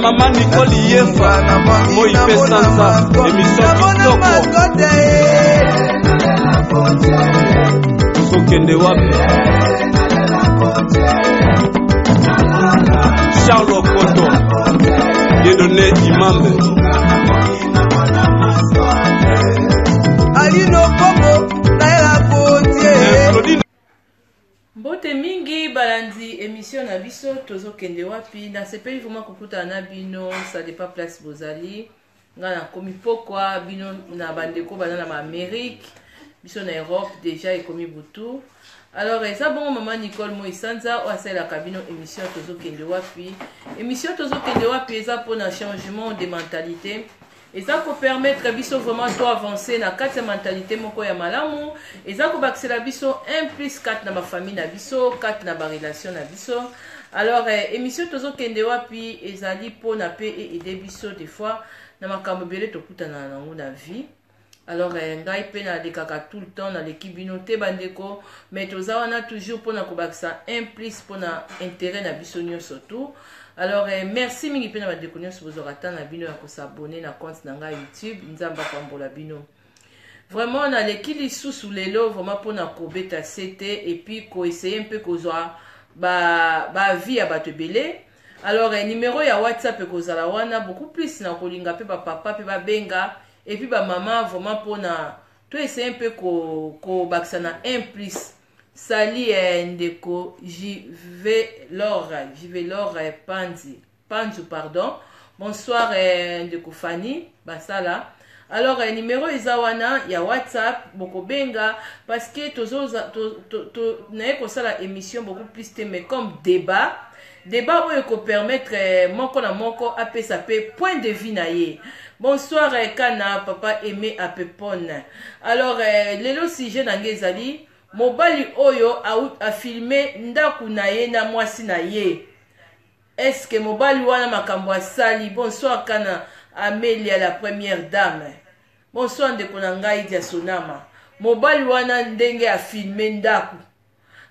Mama Nicole Yefa, moi mpe sanza, émission kitoko. Tozokende wapi? Charles Okoto, Dieudonné Imambe. Alino Kongo, nayela kotie. Mbote mingi balandi emission na biso tozokende wapi. Nasepeli vraiment kokutana na bino, ça dépend place bozali. Nga nakomi pokwa, bino na bandeko baza na baamérique, biso na Europe déjà ekomi butu. Alors eza bongo mama Nicole Moisanza oyo asalelaka bino émission tozokende wapi. Émission tozokende wapi eza mpona changement de mentalité, eza kopermettre biso vraiment to avancer na kati ya mentalité moko ya malamu, eza kobakisela biso 1 plus 4 na bafamille na biso, 4 na barelation na biso. Alors émission tozokende wapi ezali mpona mpe eaider biso des fois na makambo ebele tokutana nango na vie. Alors ngai mpe nalekaka tout le temps, naleki bino te bandeko, mais toza wana toujours mpona kobakisa 1 plus mpona intérêt na biso nyonso tout. Alors merci mingi mpe na bandeko nyonso bozwaka temps na bino ya kos'abonner na compte na ngai YouTube. Nzambe apambola bino vraiment. Naleki lisusu lelo vraiment mpona kobeta sete et puis koessayer mpe kozwa baavis ya bato ebele. Alors numéro ya WhatsApp ekozala wana, beaucoup plus na kolinga mpe bapapa mpe babenga et puis bamama, vraiment mpona toessayer mpe kobakisa na 1 plus. Sali ndeko Jivelor, Jivelor Panzi, Panzu pardon. Bonsoir ndeko Fani Basala. Alors numéro eza wana ya WhatsApp, bokobenga parce que tozo to, to, to, naye kosala émission beaucoup plus te, mais comme débat, débat oyo ekopermettre moko na moko apesa mpe point de vue na ye. Bonsoir kana papa Aimé Apepone. Alors lelo sujet na ngai ezali mobali oyo afilmer ndako na ye na mwasi na ye. Est-ce mobali wana makambo asali? Bonsoir kana Amelia la première dame. Bonsoir ndeko na ngai Diasonama. Mobali wana ndenge afilmer ndako,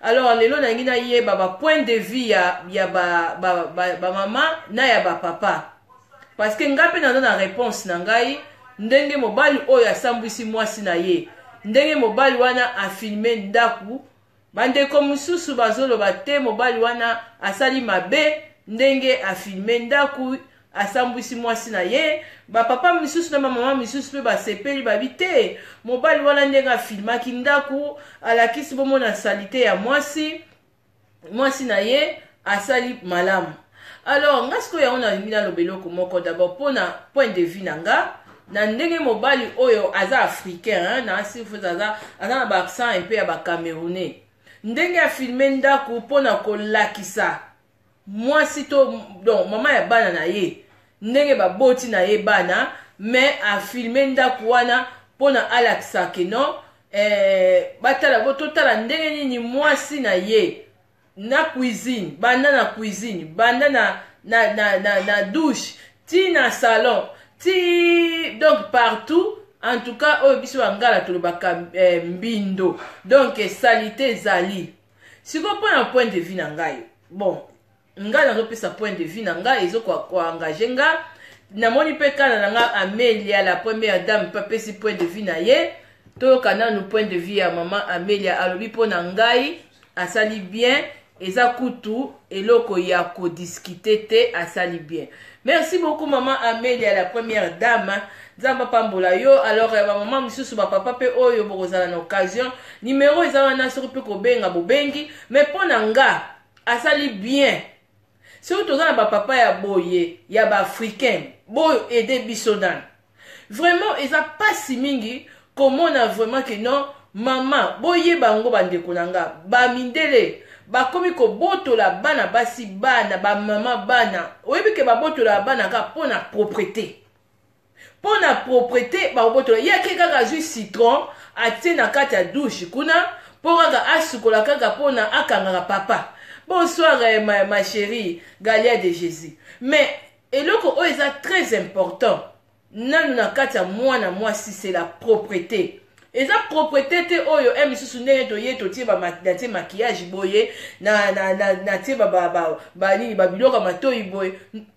alors lelo nalingi nayeba bapoint de vue ya bamama ba, ba, ba na ya bapapa, parce que ngai mpe naza na réponse na ngai ndenge mobali oyo asambwisi mwasi na ye, ndenge mobali wana afilmer ndako. Bandeko mosusu bazoloba te, mobali wana asali mabe ndenge afilmer ndako, asambwisi mwasi na ye. Bapapa misusu na bamama misusu mpe basepeli, babi te, mobali wana ndenge afilmaki ndako, alakisi bomona saleté ya mwasi na ye, asali malamu. Alors nga sikoyo yango nalingi naloba eloko moko d'abord mpona point de vue na nga na ndenge mobali oyo aza africain na asifo, aza na baaccent mpe ya bacamerounais, ndenge afilmer ndako mpona kolakisa mwasi to donc mama ya bana na ye, ndenge baboti na ye bana, mais afilmer ndako wana mpona alakisa ke non, batala, totala ndenge nini mwasi na ye na cuisine, banda na cuisine, banda na douche ti na salon ti donc partout. En tout cas oyo biso bangala tolobaka mbindo, donc saleté ezali. Sikoyo mpo na point de vue na ngai, bon, ngai nazopesa point de vue na ngai, ezokoengager nga. Namoni mpe kala na nga Amelia la première dame mpe apesi point de vue na ye. Toyoka nanu point de vue ya mama Amelia. Alobi mpo na ngai asali bien, eza kutu eloko ya kodiscuter te, asali bien. Merci beaucoup mama Amelia la première dame, Nzambe apambola yo. Alors bamama mosusu, bapapa mpe oyo bokozala na occasion, numéro eza wana, soki mpe kobenga bobengi. Mais mpo na nga asali bien. Soki toza na bapapa ya boye ya baafricain boyo aide biso nani? Vraiment eza mpasi mingi komona vraiment ke non, mama boyeba yango. Bandeko na nga bamindele bakomi kobotola bana basi, bana bamama, bana. Oyebi ke babotola bana kaka mpo na propreté, mpo na propreté bakobotola ye. Ake kaka azwi citron, atie na kati ya douche kuna mpo kaka asukola, kaka mpona akangaka papa. Bonsoir ma chérie Galia de Jésus. Mais eloko oyo eza très important nanu na kati ya mwana mwasi, c'est la propreté. Eza propreté te oyo e misusu ndenge toye totie natie maquillage boye, natie banini, babiloko ya matoi boye.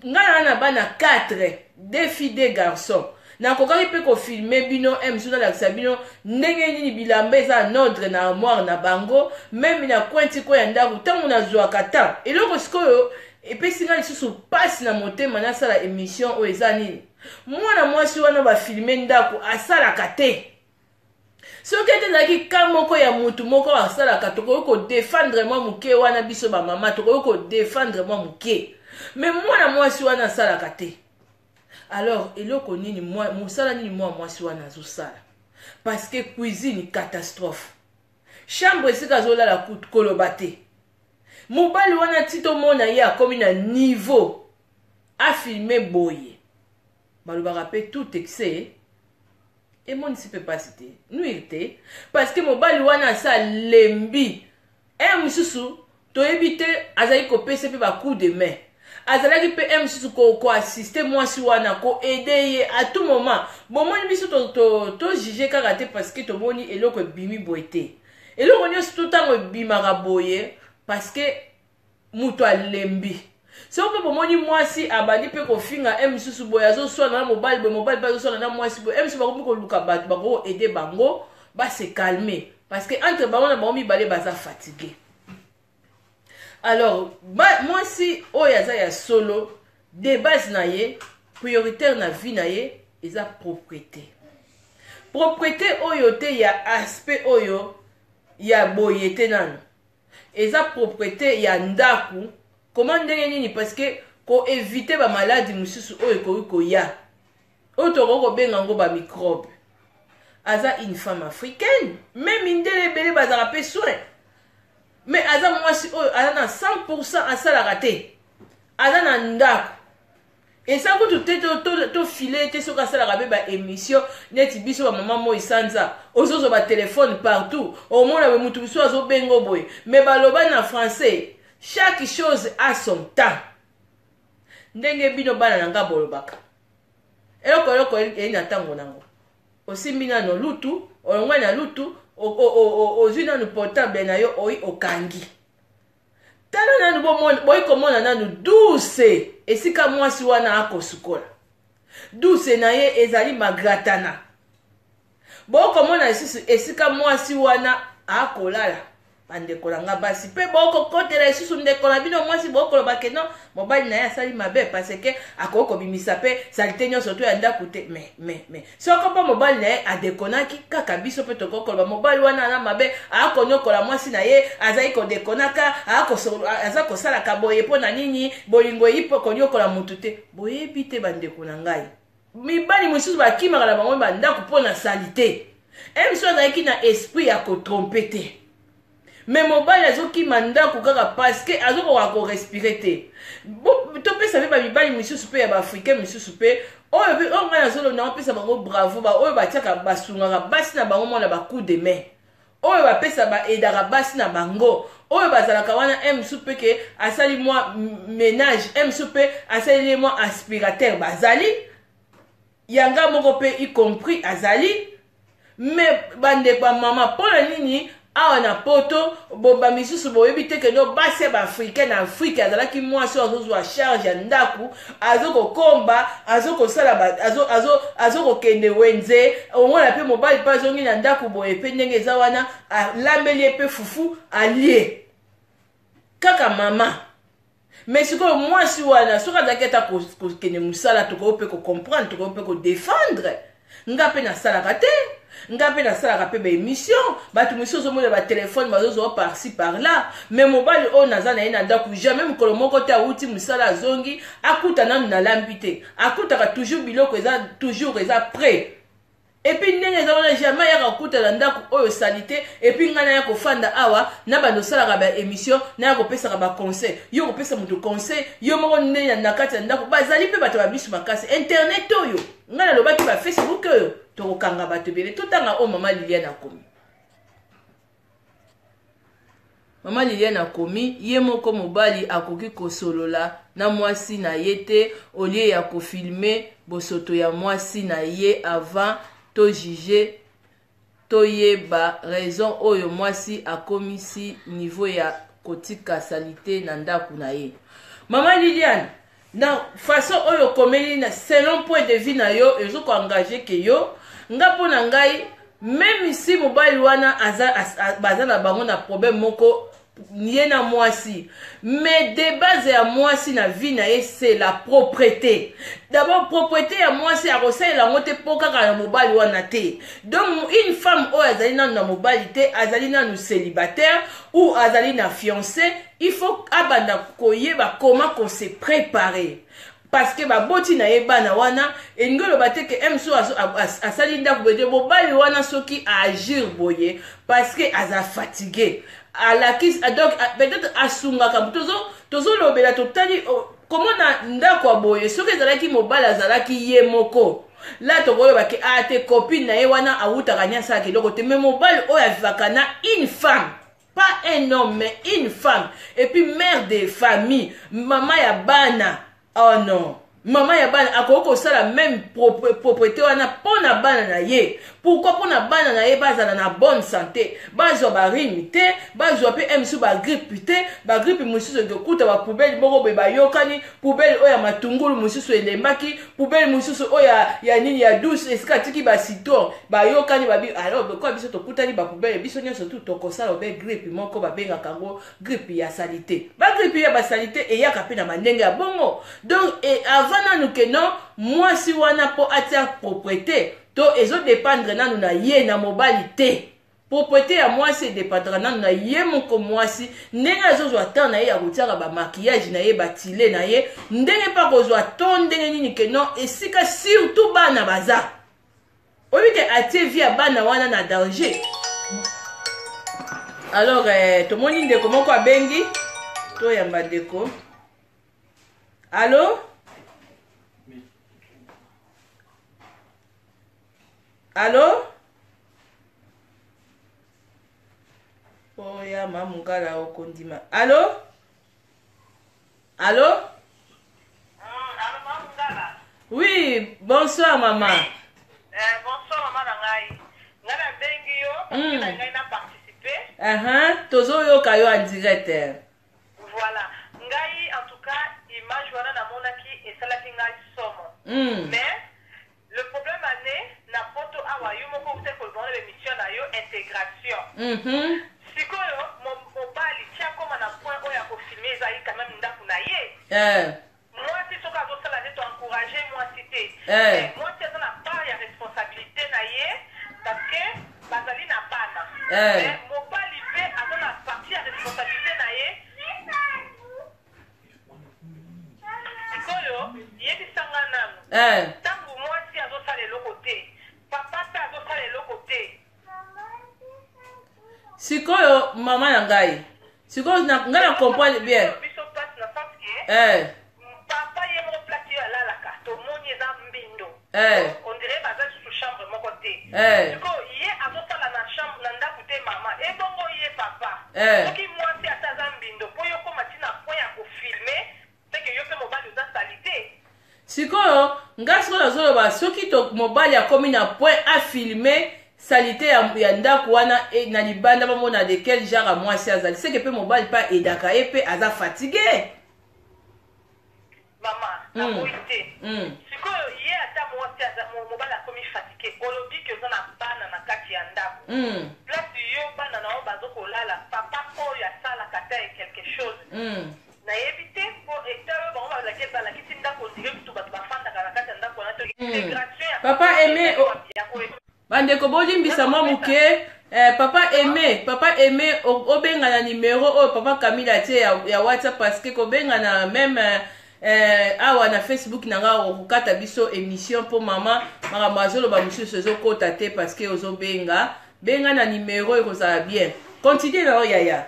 Ngai na bana 4, deux filles, deux garçons. Nakokaki mpe kofilmer bino e misusu, nalakisa bino ndenge nini bilamba eza en ordre na armoire na bango, même na coin tiko ya ndako. Ntango nazwaka temps, eloko sikoyo epesi ngai lisusu mpasi na motema nasala émission oyo eza nini? Mwana mwasi wana bafilmer ndako, asalaka te. Soki ete ezalaki ka moko ya mutu moko asalaka, tokoki kodéfendre mwa moke wana. Biso bamama tokoki kodéfendre mwa moke, mais mwana mwasi wana asalaka te. Alors eloko nini, mosala nini mwa mwasi wana azosala? Parce que cuisine catastrophe, chambre esika azolala koloba te. Mobali wana ti tomona ye akomi na niveau afilmer boye. Balobaka mpe tout excès emonisi mpe mpasi te, nuire te, parce que mobali wana asa alembi. E mosusu toyebi te, azalaki kopesa mpe bacoup de main, azalaki mpe e mosusu koassister mwasi wana, koaider ye à tout moment. Bomoni, biso tojuger kaka te parce que tomoni eloko ebimi boye te. Eloko nyonso to ntango ebimaka boye, parce que moto alembi. Soki mpe bomoni mwasi abandi mpe kofinga e mosusu boye, azoswana na mobali boye, mobali mpe azoswana na mwasi boye, e mosusu bakomi koluka bato bakoaider bango base calmer, parce que entre bango na bango mibale baza fatigué. Alors mwasi oyo aza ya solo, de base na ye, prioritaire na vie na ye eza propreté. Propreté oyo te ya aspect oyo ya boye te, nano eza propreté ya ndako. Koma ndenge nini? Parce que koéviter bamaladi mosusu oyo ekoki koya, oyo tokoki kobenga yango bamicrobe. Aza une femme africaine, même mindele ebele bazalaka mpe soin, mais aza mwasi oyo aza na 100, asalaka te, aza na ndako. Eza kutu te tofile te. Soki asalaka mpe baémission neti biso bamama moi sanza, ozozwa batelefone partout, omona boye mutu mosusu azobenga boye. Mais baloba na français: "Chaque chose a son temps." Ndenge bino bana na nga bolobaka, eloko eloko eyei na ntango nango. Osimbi nano lutu, olongwai na lutu, ozwi nanu portable na yo, oyi okangi. Tala nanu, boyi komona nanu douche esika mwasi wana akosukola. Douche na ye ezali magratana. Bokomona lisusu esika mwasi wana akolala. Bandeko na nga basi mpe bokokotela lisusu ndeko na bino mwasi, bokoloba que non, mobali na ye asali mabe parce que akoki kobimisa mpe saleté nyonso to ya ndako te. Mais soko mpo mobali na ye adekonaki kaka, biso mpe tokoki koloba mobali wana ana mabe, akonyokola mwasi na ye, azali kodekonaka, aza kosalaka boye mpo na nini? Bolingo eyi mpo konyokola motu te. Boyebi te, bandeko na ngai mibali mosusu bakimaka na bango bandako mpo na saleté. E mosusu azalaki na esprit ya kotromper te, mais mobali azokima ndako kaka parce que azokoka korespirer te. Topesa mpe bamibali misusu mpe ya baafricain misusu mpe oyo mpe oyo ngai nazolona, opesa bango bravo, oyo batiaka, basungaka basi na bango mwana bacoup de main, oyo bapesa, baaidaka basi na bango, oyo bazalaka wana. E mosusu mpe que asali mwa ménage, e mosusu mpe asaleli mwa aspirateur, bazali yanga moko mpe y compris azali. Mais bandeko ya mama, mpo na nini awa na Poto bomba misusu boyebi te que non, basi ya baafricain na Afrike azalaki mwasi oyo azozwa charge ya ndako, azokokomba, azokosala, azokokende wenze, omona mpe mobali mpe azongi na ndako boye mpe ndenge eza wana, alambeli ye mpe fufu, alie kaka mama. Mais sikoyo mwasi wana, soki azalaki ata kokende mosala, tokoki mpe kocomprendre, tokoki mpe kodéfendre. Nga mpe nasalaka te, nga mpe nasalaka mpe baémission. Bato mosusu ozomona batelefone bazozwa par-ci par-là. Mais mobali oyo naza na ye na ndako, jamais mokolo moko te awuti mosala azongi akuta nanu nalambi te. Akutaka toujours biloko eza toujours eza prêt. Et puis ndenge eza wana, jamais ayaka kokuta na ndako oyo osali te. Et puis ngai naya kofanda awa na bando osalaka baémission, naya kopesaka baconseil. Yo kopesa moto conseil, yo moko ndenge na kati ya ndako bazali mpe bato babiso makasi. Internet oyo ngai nalobaki, bafacebook oyo, tokokanga bato ebele. Totanga oyo mama Liliane akomi. Mama Liliane akomi: ye moko mobali akoki kosolola na mwasi na ye te au lieu ya kofilmer bosoto ya mwasi na ye? Avant tojuger. toyeba raison oyo mwasi akomisi niveau ya kotika salite na ndako na ye. Mama Liliane, na façon oyo okomeli na selon point de vue na yo, ezo ko engager ke yo nga mpo na ngai, même si mobali wana aza, baza na bango na problème moko ye na mwasi, mais de base ya mwasi na vie na ye, c'est la propreté d'abord. Propreté ya mwasi akosalela yango te mpo kaka na mobali wana te. Donc une femme oyo azali nanu na mobali te, azali nanu célibataire ou azali na fiancé, il faut abanda koyeba comment ko se préparer, parce que baboti na ye bana wana. Elingi oloba te ke mso asali ndako boye te. Mobali wana soki aagir boye parce que aza fatigué, alakisi. Donc peut-être asungaka. Tozolobela, totali komona ndako ya boye. Soki ezalaki mobali azalaki ye moko la, tokoyeba ke a te, copine na ye wana awutaka ni asalaka eloko te. Mais mobali oyo avivaka na une femme, pas un homme mais une femme, et puis mère de famille, mama ya bana, oh non, mama ya bana akoki kosala même propreté wana mpo na bana na ye. Pourquoi? Mpo na bana na ye bazala na bonne santé, bazwa barhume te, bazwa mpe mosusu bagrippe te. Bagrippe mosusu ekokuta bapoubelle moko boye bayokani, poubelle oyo ya matungulu mosusu elembaki, poubelle mosusu oyo ya nini, ya douce, esika atiki bacitron, bayokani babi. Alors lokola biso tokutani bapoubelle, biso nyonso tu tokosala obe grippe moko babengaka yango grippe ya saleté. Bagrippe ya basaleté eyaka mpe na bandenge ya bongo. Donc avant nanu ke non, mwasi wana mpo atia propreté to ezodépendre nanu na ye na mobali te. Propreté ya mwasi edépendra nanu na ye moko mwasi, ndenge azozwa temps na ye ya kotiaka bamaquillage na ye, batile na ye, ndenge mpe akozwa to ndenge nini ke non, esika surtout bana baza, oyebi ke atie vie ya bana wana na danger. Alors tomoni ndeko moko abengi, toyamba ndeko. Allo, allo, oya mamungala okondima. Allo, allo. Allo, Mamungala. Oui, bonsoir mama. Bonsoir mama na ngai. Ngai nabengi yo parce que na ngai na participer. Tozoyoka yo en direct. Voilà. Ngai en tout cas image wana namonaki esalaki ngai somo. Mais le problème ane na poto awa, yo moko outi koloba wana émission na yo intégration. Sikoyo mobali ti akóma na point oyo akofilmer, ezali quand même ndako na ye. Mwasi soki azosala nde toencourage mwasi te. Mais mwasi aza na part ya responsabilité na ye parce que bazali na bana. Mais mobali mpe aza na partie ya responsabilité na ye. Sikoyo yebisanga nanu, ntango mwasi azosala eloko te, papa mpe azosala eloko te. Sikoyo mama na ngai, sikoyo ngai na comprendre bien. Biso mpasi na sens ke papa ye moko, place oyo alalaka tomoni eza mbindo. On dirait baza lisusu chambre moko te. Sikoyo ye azosala na chambre na ndako te, mama, ebongo ye papa? Soki mwasi ata aza mbindo, mpo yo koma ntina point ya kofilmer, seke yo mpe mobali oza sali te. Sikoyo ngai sikoyo nazoloba, soki to mobali akomi na point afilmer saleté ya ndako wana na libanda, bamona de quel genre ya mwasi azali, seke mpe mobali mpe aedaka ye mpe aza fatigué. Mama, naboyi te. Sikoyo ye ata mwasi mobali akomi fatigué, olobi ke oza na bana na kati ya ndako, place yo bana na yo bazokolala, papa oyo asalaka ata ye quelque chose, nayebi te, po eta oyo bango bazalaki, balakisi ndako, on dirait kutu bato bafandaka na kati ya ndako wana to intégration ya Papa Aimé, bandeko bolimbisa mwa moke. Papa Aimé, papa Aimé, obenga na numero oyo papa Camille atie ya WhatsApp, parce que kobenga na même awa na Facebook na nga okokata biso émission, mpo mama makambo azoloba mosusu ezokota te parce que ozobenga. Benga na numero, ekozala bien. Continue na oyo, yaya.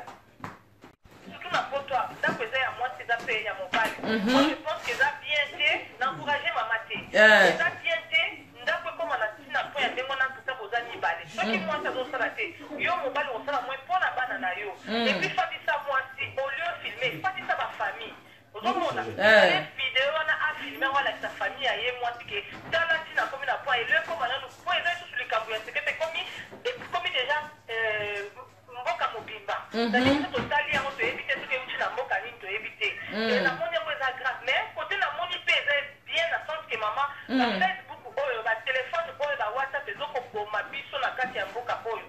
Surtout na poto awa, ndako eza ya mwasi, eza mpe ya mobali. Moi je pense que eza bien te, na encourage mama te. Eza bien te ndako ekóma na ntina po ya ndenge wana. Ntuta boza mibale, soki mwasi azosala te, yo mobali osala mwe mpo na bana na yo. Et puis fandisa mwasi, au lieu filme, fandisa bafamille. Ozomona video wana, afilme yango, alakisa famille ya ye mwasi ke tala ntina akomi na point elo ekóma nanu po eza lisusu likambo ya sekete ekomi. C'est-à-dire biso totali yango, toyebi te soki euti na mboka nini, toyebi te. Et namoni yango eza grave, mais côté namoni mpe eza bien na sens que, mama, baFacebook oyo, batelefone oyo, baWhatsApp ezokoboma biso na kati ya mboka oyo.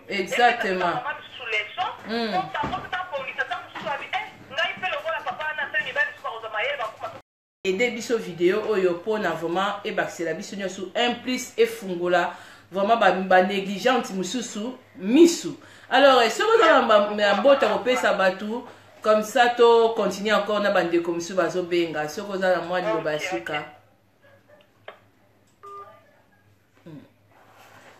Mama misusu leçon po bango mpe babongisa. Ta mosusu abi ngai mpe lokola papa wana asali, mibali mosusu bakozwa mayele, bakoma. Aide biso video oyo mpona vraiment ebakisela biso nyonso un plus, efungola vraiment banégligente mosusu misu. Alors soki oza na mbota kopesa bato comme ça, to continue encore na bandeko mosusu bazobenga. Soki oza na mwa liloba ya suka,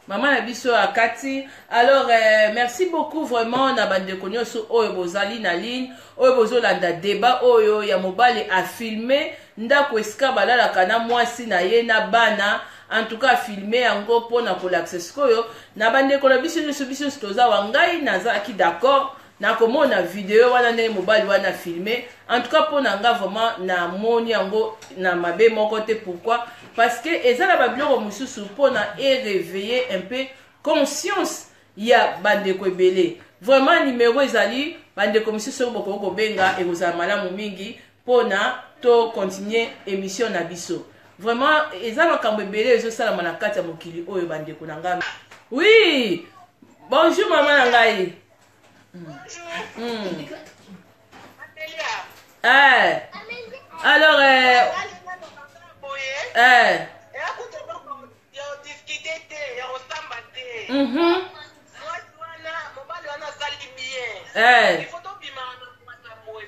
mama na biso akati. Alors merci beaucoup vraiment na bandeko nyonso oyo bozali na ligne, oyo bozolanda débat oyo ya mobali afilme ndako esika balalaka na mwasi na ye na bana. En tout cas, afilme yango mpona kolakisa sikoyo na bandeko na biso nyonso. Biso nyonso toza wa, ngai nazalaki d'accord nakomona video wana ndenge mobali wana filme. En tout cas, mpo na nga, vraiment namoni yango na mabe moko te. Pourquoi? Parce que eza na babiloko mosusu mpona eréveiller un peu conscience ya bandeko ebele. Vraiment, numero ezali, bandeko mosusu oyo bokoki kobenga, ekozala malamu mingi mpona to continue émission na biso. Vraiment, eza makambo ebele ezosalama na kati ya mokili oyo, bandeko na ngai. Oui, bonjour mama na ngai. Alors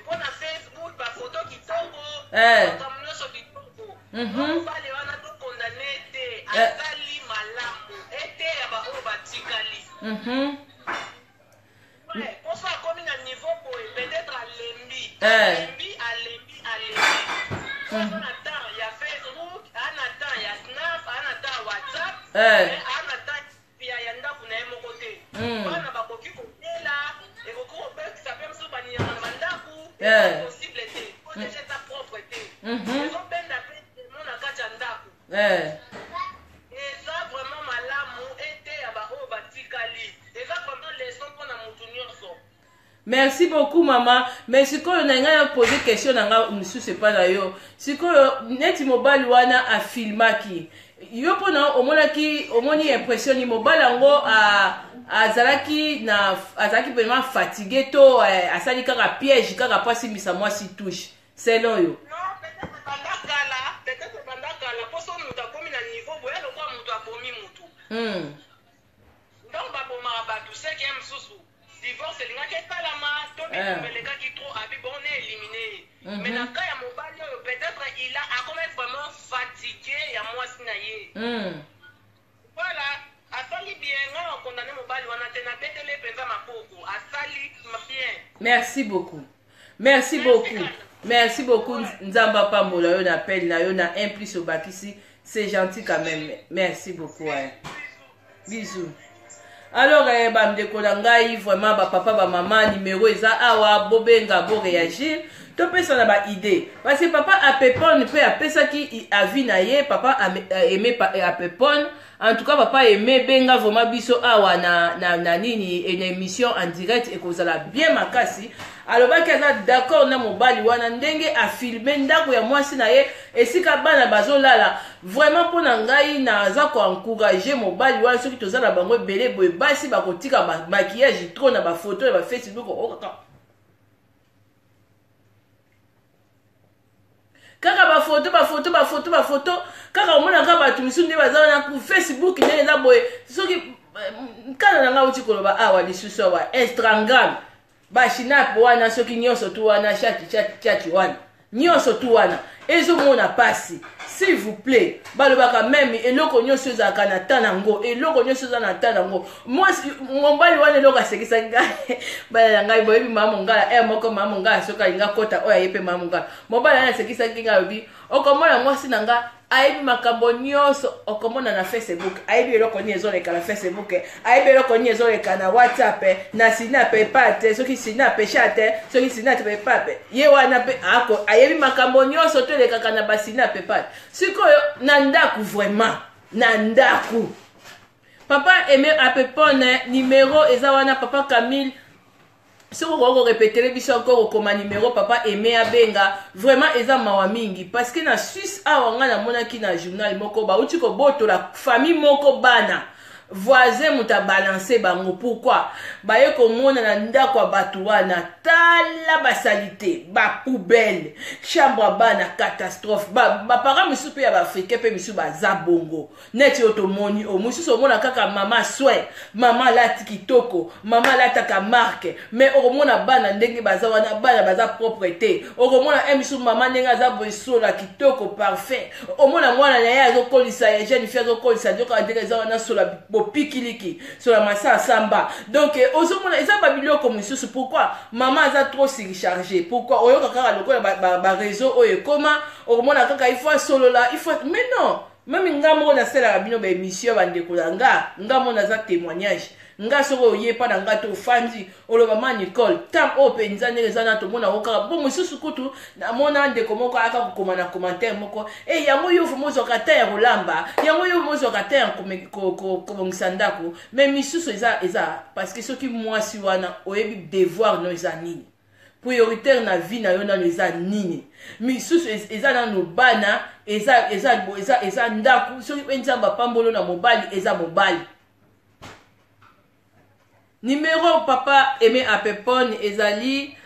Mpona Facebook, bafoto kitoko, makambo nyonso kitoko. Mobali wana tokondane te, asali malamu, ete ya baoyo batikali. Poso akomi na niveau boye, peut-être alembi, alembi, alembi, alembi. Aza na temps ya Facebook, aa na temps ya Snap, aa na temps ya WhatsApp, aa na temps ya ndako na ye moko te. Bana bakoki kotela, ekoki kobekisa mpe mosusu banyama na bandako. Possible te po deja eza propre te, ezobenda mpe demo na kati ya ndako. Eza vraiment malamu, ete ya baoyo batikali, eza vraiment leçon mpona motu nyonso. Merci beaucoup, mama. Mais sikoyo na ngai pose question na ngai mosusu epai na yo. Sikoyo neti mobali wana afilmaki yo, mpona omonaki, omoni impression ni mobali yango azalaki na azalaki vraiment fatigué to asali kaka piège kaka po asimbisa mwasi touche, selon yo? Non, peut-être banda kala, peut-être banda kala, mpo so moto akomi na niveau boya lokola moto abomi motu. Donc babomaka bato seke ye mosusu, divorce elingaki esalama to bitumba elekaki trop, abi bon, na élimine ye. Mais na cas ya mobali oyo, peut-être il a akomi vraiment fatigué ya mwasi na ye. Voilà, asali bien. Nga na condamne mobali wana te, nabetele mpenza maboko, asali bien. Merci beaucoup, merci beaucoup, merci beaucoup. Nzambe apambola yo na appel na yo na un plus obakisi, c'est gentil quand même. Merci beaucoup, ouais. Bisous. Alors bandeko na ngai, vraiment bapapa, bamama, numero eza awa, bobenga, boréagir, topesa na baidée, parce que papa Apepone mpe apesaki avis na ye. Papa Aime Apepone, en tout cas papa Aime, benga vraiment biso awa na nini, na émission en direct, ekozala bien makasi. Alobaki aza d'accord na mobali wana ndenge afilme ndako ya mwasi na ye esika bana bazolala. Vraiment, mpo na ngai, naza koencourage mobali wana. Soki toza na bango ebele boye, basi bakotika maquillage trop na bafoto ya baFacebook okaka kaka bafoto, bafoto, bafoto, bafoto kaka. Omonaka bato misusu nde baza wana, Facebook ndenge eza boye. Soki kala na ngai auti koloba awa lisusu awa, Instagram, baSnap wana, soki nyonso tu wana, chati chati chati wana, nyonso tu wana ezomona pasi. S'il vous plaît, balobaka même eloko nyonso ezalaka na ta nango, eloko nyonso eza na ta nango. Mwasi mobali wana, eloko asekisaki ngai, bana na ngai, boyebi mama Mongala e moko, mama Mongala soki alinga kota oyo aye mpe mama Mongala, mobali wana asekisaki ngai, alobi: "Okomona mwasi na nga ayebi makambo nyonso okomona na Facebook, ayebi eloko nini ezoleka na Facebook, ayebi eloko nini ezoleka na WhatsApp, na Snap epate, soki Snap chat, soki Snap epape, ye wana mpe ako ayebi makambo nyonso to elekaka na baSnap epate." Sikoyo na ndako, vraiment na ndako, papa Aime Apepone, numero eza wana. Papa Camille. Soki okoki korepetele biso encore, okoma numero, papa Aime abenga. Vraiment eza mawa mingi, parce que na Suisse awa, ngai namonaki na journal moko, bauti kobotola famille moko bana, voisin moto abalance bango. Pourquoi? Baye komona na ndako ya bato wana, tala basaleté, bapoubelle, chambre ya bana catastrophe. Baparent mosusu mpe ya baafricain mpe misusu baza bongo, neti oyo tomoni oyo mosusu, omona kaka mama soin, mama alati kitoko, mama alataka marque, mais okomona bana ndenge baza wana, bana baza propre te. Okomona e misusu, mama ndenge aza boye, sola kitoko, parfait, omona mwana na ye azokolisa, ya jeune fille azokolisa, nzoka ndenge eza wana, sola bopikiliki, sola masa asamba. Donc ozomona eza babiloko mosusu. Pourquoi mama aza trop surchargé? Pourquoi oyoka kaka lokola baréseau oyo ekoma, okomona kaka il faut asolola, il faut, mais non. Même nga moko nasalaka bino baémission, bandeko na nga, nga moko naza témoignage. Nga soki oye mpa na nga to ofandi, oloba: "Ma Nicole, ntango oyo mpenza ndenge eza na tomonako kaka bo." Mosusu kutu namona ndeko moko ayaka kokoma na commentaire moko e: "Yango yo fo mozwaka ta ya kolamba, yango yo mozwaka ta ya kobongisa ndako." Mais misusu eza parce que soki mwasi wana oyebi devoir no eza nini, prioritaire na vie na yo nano eza nini. Misusu eza nano bana, eza ndako. Soki mpe Nzambe apambolo na mobali, eza mobali. Numéro papa Aimé Apepone ezali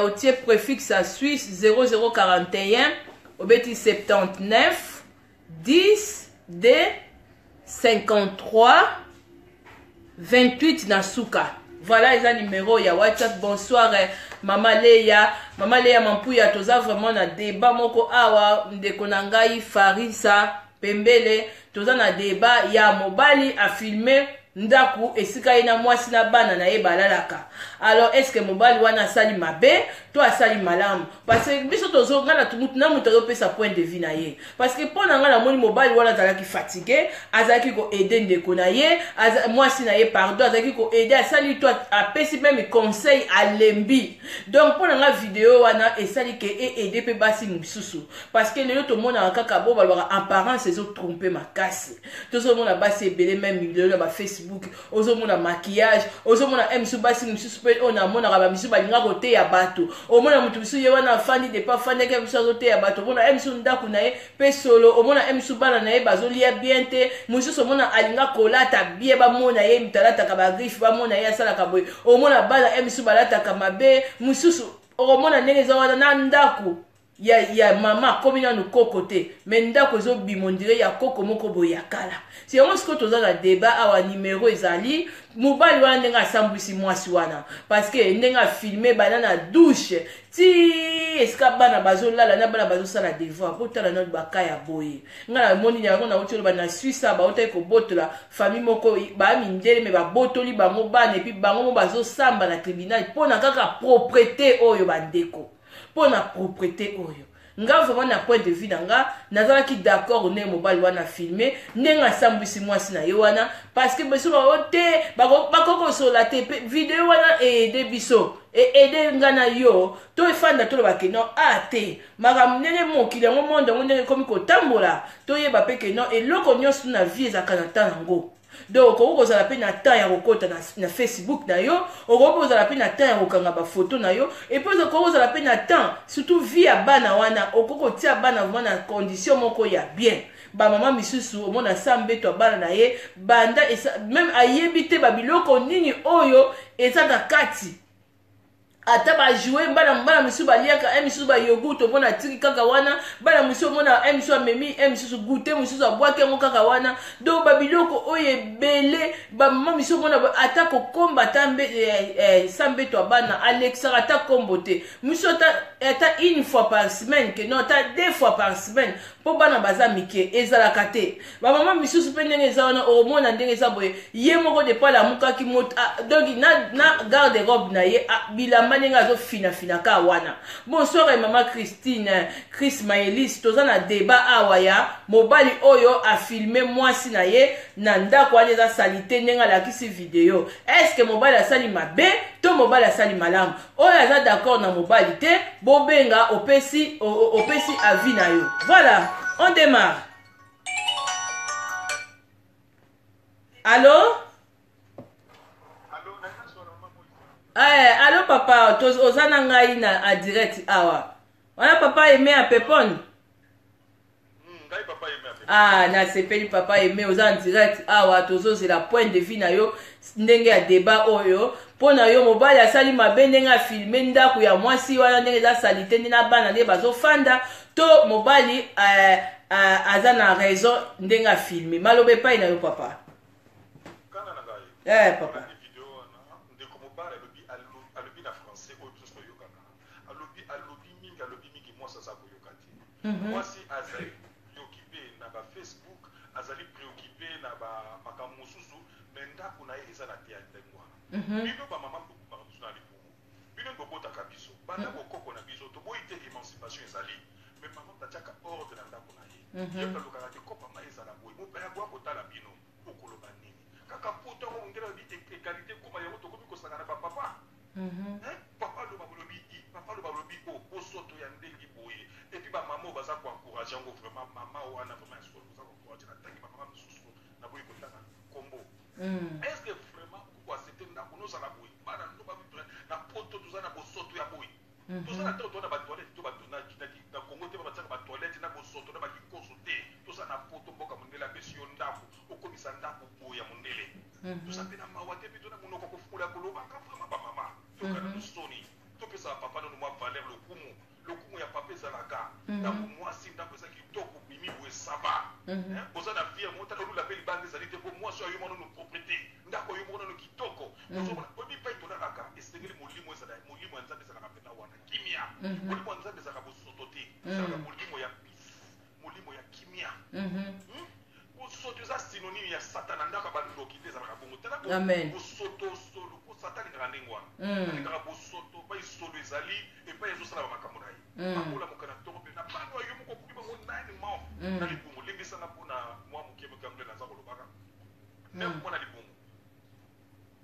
otie préfixe ya Suisse 0041, obeti 79 10 d 53 28 na suka. Voilà, eza numéro ya WhatsApp. Bonsoir mama Leya, mama Leya Mampuya. Toza vraiment na débat moko awa, ndeko na ngai Farisa Pembele. Toza na débat ya mobali afilme ndako esika ye na mwasi na bana na ye balalaka. Alors, est ce que mobali wana asali mabe to asali malamu? Parce que biso tozo, ngai na moto azopesa point de vue na ye, parce que mpo na ngai namoni mobali wana azalaki fatigué, azalaki koaider ndeko na ye, mwasi na ye, pardon, azalaki koaider, asali to apesi même conseil, alembi. Donc mpo na ngai video wana esali ke eaider mpe basi mosusu, parce que lelo tomonaka kaka bo balobaka apparence ezotrompe makasi. Tozomona basi ebele, même lelo na bafacebook, ozomona maquillage, ozomona mosusu, basi mosusu mpe oyo namonaka, bamisusu balinga koteya bato. Omona moto mosusu ye wana afandi, depa afandaki, mosusu azoteya bato. Omona ye mosusu ndako na ye mpe solo, omona ye mosusu bana na ye bazolia bien te. Mosusu omona alinga kolata bien, bamona ye moto alataka bagriffe, bamona ye asalaka boye. Omona bana ye mosusu balataka mabe. Mosusu okomona ndenge eza wana na ndako ya mama, akomi nanu koko te, mais ndako ezobima on dirait ya koko moko boye ya kala. Si yango sikoyo toza na débat awa. Numero ezali mobali wana ndenge asambwisi mwasi wana, parce que ndenge afilme bana na douche ti esika bana bazolala na bana bazosala devoir. Botala nano baka ya boye. Ngai namoni yango, nauti oloba na Suisse, bautaki kobotola famille moko, baya mindele, mais babotoli bango bana, et puis bango mo bazosamba na tribunal mpona kaka propreté oyo. Bandeko, mpo na propreté oyo, nga vraiment na point de vue na nga, nazalaki d'accord ndenge mobali wana filme, ndenge asambwisi mwasi na ye wana, parce que biso bao te bakoki kosola te. Video wana eaider biso, eaider nga na yo, to efanda toloba ke non, a te makambo ndenge mokili yango, monde yango ndenge ekomi kotambola, toyeba mpe ke non, eloko nyonso na vie ezalaka na temps yango. Donc okoki kozala mpe na temps ya kokɔta na Facebook na yo, okoki kozala mpe na temps ya kokanga bafoto na yo, et puis okoki kozala mpe na temps, surtout vie ya bana wana, okoki kotia bana vraiment na condition moko ya bien. Bamama misusu omona sa mbeto ya bana na ye banda même ayebi te babiloko nini oyo eza na kati, ata bajouets. Bana misusu baliaka e misusu bayogourt, omona atiki kaka wana. Bana misusu omona e misusu amemi e misusu goûter, mosusu abwaki yango kaka wana. Donc babiloko oyo ebele, bamama misusu omona ata kokomba ata sa mbeto ya bana, alekisaka ata kombo te. Misusu ata une fois par semaine, ke non, ata deux fois par semaine, mpo bana baza mike, ezalaka te. Bamama misusu mpe ndenge eza wana, omona ndenge eza boye, ye moko depa alamukaki moto, donc na garde robe na ye, bilamba ndenge azofinafina ka wana. Bonsoir mama Christine, Chris Maelis. Toza na débat awa ya mobali oyo afilme mwasi na ye na ndako wana eza saleté, ndenge alakisi video. Est-ce mobali asali mabe to mobali asali malamu? Oyo aza d'accord na mobali te, bobenga, opesi avis na yo. Voilà, on démarre. Allo? Eh, alo papa, oza na ngai na a direct awa. Wana papa Aime a Pepone. Ngai papa Aime a Pepone. Ah, nasepeli papa Aime, oza en direct awa, tozozela point de vue na yo ndenge ya débat oyo. Mpo na yo mobali asali mabe ndenge afilme ndako ya mwasi wana ndenge eza salite nde na bana nde bazofanda to mobali aza na raison ndenge afilme. Maloba epai na yo papa. Kanda na ngai. Eh papa. Nalandi video wana, ndeko mobali alobi, alobi na français oyo biso toyokaka. Alobi, alobi mingi, alobi mingi, mwasi aza koyoka te. Mwasi azali preoccupe na ba Facebook, azali preoccupe na ba makambo mosusu, mais ndako na ye eza na te ya ndenge wana. Bino ba mama bokumbaka biso na libumu. Bino nde bobotaka biso. Banda bokoko na biso, toboyi te emancipation ezali, mais mama moto atiaka ordre na ndako na ye. Ye moto alukaka te kopa mayi ezala boye. Mopaya akoya kotala bino, okoloba nini? Kaka poto yango mondele alobi egalite ekoma yango tokomi kosangana ba papa. Hein? Papa aloba bolobi i, papa aloba bolobi o, bosoto ya ndenge boye. Et puis ba mama oyo baza ko encourager yango vraiment, mama wana vraiment ya solo boza ko encourager. Natangi ba mama misusu naboyi kotanga kombo. Est-ce que vraiment okoki ko accepter ndako nozala boye? Bana no ba vivre na poto toza na bosoto ya boye. Toza na tango toza na ba toilette to ba na na Congo te ba batiaka ba toilette na bosoto na ba kikoso te. Toza na poto mboka mondele apesi yo ndako okomisa ndako boye ya mondele. Toza pe na mawa te pe to na monoko kofungola ya kolobaka vraiment ba mama. Toyoka nanu soni. Topesa ba papa nanu mwa valeur lokumu. Lokumu ya papa ezalaka ndako mwasi ndako eza kitoko obimi boye ça va. Hein oza na fière moko tala olula pe libanda ezali te po mwasi oyo ayo moko nanu proprete. Ndako yo moko nanu kitoko. Ozomona oyebi epai tolalaka esengeli molimo ezala molimo ya Nzambe ezalaka mpenza wana kimia. Molimo ya Nzambe ezalaka bosoto te. Ezalaka molimo ya peace, molimo ya kimia. Bosoto eza synonyme ya Satana, ndako ya bandoki nde ezalaka bongo. Tala bosoto solo po Satan alingaka ndenge wana. Alingaka bosoto epai solo ezali, epai azosala ba makambo na ye. Akolamuka na tongo mpe na bana yo moko okomi bango 9 months na libumu. Limbisa nga mpo na mwa moke moke anglais naza kolobaka. Meme mwana libumu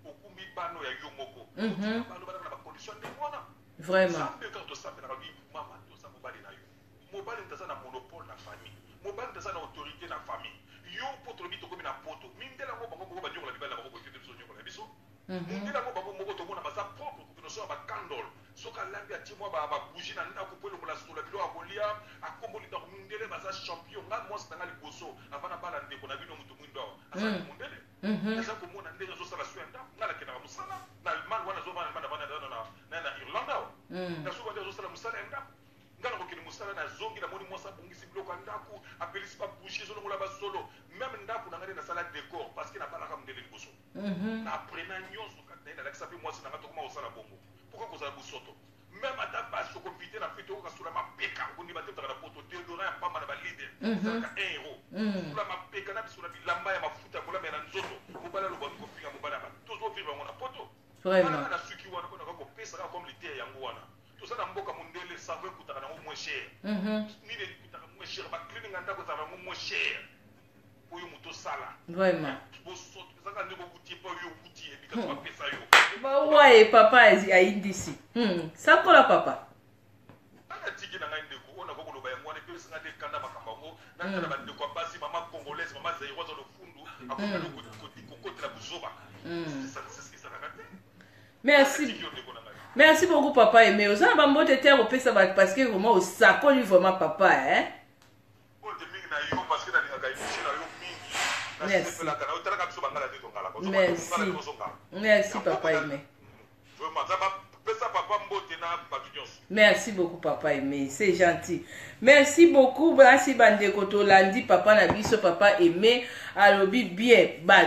okumbi bano ya yo moko otika bano bana na ba condition ndenge wana. Vraiment. Nzambe kaka tosambelaka lobi mama toza mobali na yo. Mobali moto aza na monopole na famille. Mobali moto aza na autorite na famille. Yo po tolobi tokomi na poto. Mindele yango bango moko banyokola mibali na bango boye te biso tonyokola biso. Mundele yango bango moko tomona baza propre kokende kosomba ba candle. Soki alambi atie mwa ba bougie na ndako po elongola solo ya biloko ya kolia, akomboli ndako. Mindele baza champion. Nga mwasi na nga liboso avant nabala ndeko na bino moto mwindo awa azalaki mundele. Naza komona ndenge azosala soin ya ndako. Nga nakendaka mosala na Allemagne wana azovanda na Allemagne avanda na Irlande awa. Nazovanda azosala mosala ya ndako. Nga nakokende mosala nazongi namoni mwasi abongisi biloko ya ndako, apelisi ba bougie ezolongola ba solo. Meme ndako na nga nde nasala decor parce que nabalaka mundele liboso. Na apprena nyonso kati na ye, nalakisa pe mwasi na nga tokoma kosala bongo. Pourquoi kozala bosoto? Meme ata basi okovite na fete okoka sula mapeka okondima te ozalaka na poto deodorant ya pamba na ba Lidl ezalaka 1 euro. Sula mapeka na biso na bilamba ya mafuta ya kolambela na nzoto mobali aloba olingi kofinga mobali ya bato tozo vivre yango na poto. Vraiment. Nga na suki wana pona kopesa kaka comme liteya yango wana. Toza na mboka mundele savon ekutaka nango moins cher. Nini ekutaka moins cher ba cleaning ya ndako ezalaka nango moins cher. Oyo moto osala. Vraiment. Bosoto ezaka ndenge owuti epai oyo owuti education bapesa yo. Bawaye papa ayindisi. Sakola papa. Nani atiki na ngai ndeko oyo nakoki koloba yango wana epesi ngai nde kanda makambo yango natala bandeko ya basi mama congolaise mama zairoise lofundu akomi kokotela buzoba ezalaka te. Merci. Merci beaucoup papa Aimé. Oza na bambote te ya kopesa bato parce que vraiment osakoli vraiment papa hein. Mbote mingi na yo parce que nalingaka emission na yo mingi. Merci. Nasepelaka na yo talaka biso bangala te tongalaka. Merci. Merci papa Aimé. Vraiment nzambe apesa papa mbote na bato nyonso. Merci beaucoup papa Aimé, c'est gentil. Merci beaucoup basi bandeko tolandi papa na biso papa Aimé alobi bien ba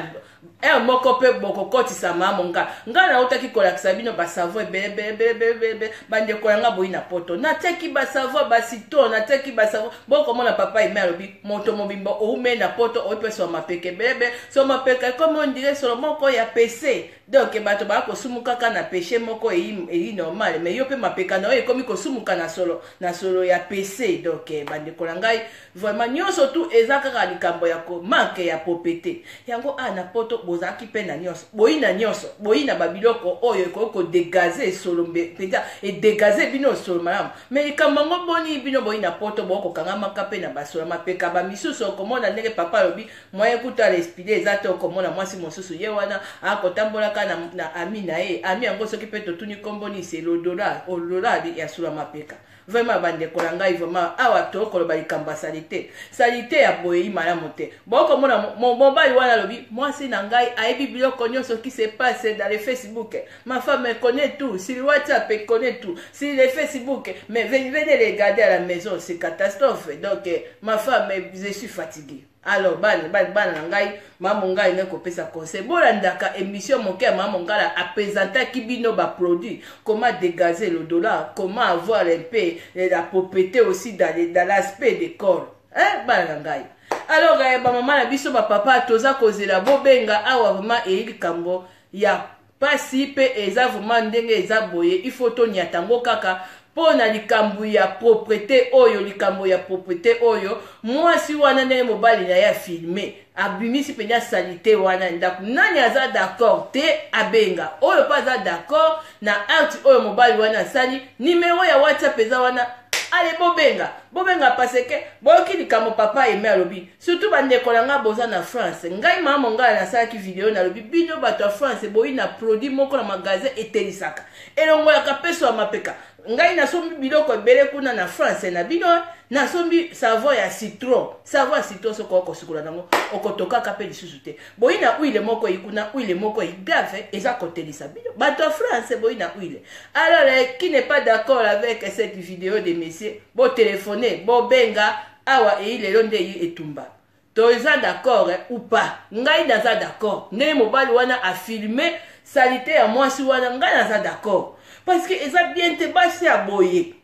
heure moko mpe bokokotisa mamo nga nga nautaki kolakisa bino basavo ebele ebele ebele ebele ebele bandeko na nga boyi na poto natiaki basavo basito natiaki basavo bokomona papa Aimé alobi moto mobimba oume na poto oyi mpe solo mapeka ebele ebele solo mapeka ekomi ondire solo moko ya pese donc bato baya kosumukaka na peche moko eyi, eyi normal mais yo mpe mapeka na yo ekomi kosumuka na solo na solo ya pese donc bandeko na ngai vraiment nyonso tu eza kaka likambo ya ko manque ya propriété yango a na poto bozalaki mpe na nyonso boyi na nyonso boyi na babiloko oyo ekoki kodegaze solo mpenza edegaze bino solo malamu mais likambo yango boni bino boyi na poto bokokangamaka mpe na basolo mapeka bamisusu okomona ndenge papa alobi moyen kutu ala espide eza te okomona mwasi mosusu ye wana akotambolaka alalaka na, na ami na ye. Ami yango soki mpe totuni nkombo nini, se lodola olola ya sula mapeka. Vraiment, bandeko na ngai, vraiment, awa tokoloba likambo ya saleté. Saleté ya boye malamu te. Bokomona mobali wana alobi: "Mwasi na ngai ayebi biloko nyonso qui se passe dans le Facebook. Ma femme, elle connaît tout sur WhatsApp, elle connaît tout sur le Facebook, mais venez, venez regarder à la maison, c'est catastrophe. Donc ma femme, je suis fatiguée." Alors bana, bana, bana na ngai, Mama Mongala ngai kopesa conseil: bolandaka émission moke ya Mama Mongala, apresentaki bino baproduit, comment dégazer le dollar, comment avoir un peu la propreté aussi dans l'aspect de corps, hein, bana na ngai. Alors bamama na biso, bapapa, toza kozela bobenga awa. Vraiment, eyi likambo ya pasi mpe eza vraiment ndenge eza boye, il faut toniata yango kaka mpo na likambo ya propreté oyo. Likambo ya propreté oyo, mwasi wana, ndenge mobali na ye afilme, abimisi mpenza saleté wana ndako. Nani aza d'accord te, abenga. Oyo mpe aza d'accord na acte oyo mobali wana asali, nimero ya WhatsApp eza wana. Ale, bobenga, bobenga, parce que boyoki likambo papa Eme alobi. Surtout bandeko na ngai boza na France. Ngai mama ngai nasalaki video, nalobi: bino bato ya France, boyi na produit moko na magasin, etelisaka, elongolaka peso ya mapeka. Ngai nasombi biloko ebele kuna na France na bino. Nasombi savon ya citron. Savon ya citron, soki okosukola nango, okotokaka mpe lisusu te. Boyi na huile moko eyi kuna, huile moko eyi grave, eza kotelisa. Bino bato ya France, boyi na huile. Alors, qui n'est pas d'accord avec cette vidéo de monsieur, botelefone, bobenga awa. Eyi lelo nde eyi etumba. Toza d'accord ou pas? Ngai naza d'accord. Ndenge mobali wana afilme saleté ya mwasi wana, ngai naza d'accord, parce que eza bien te. Basi ya boye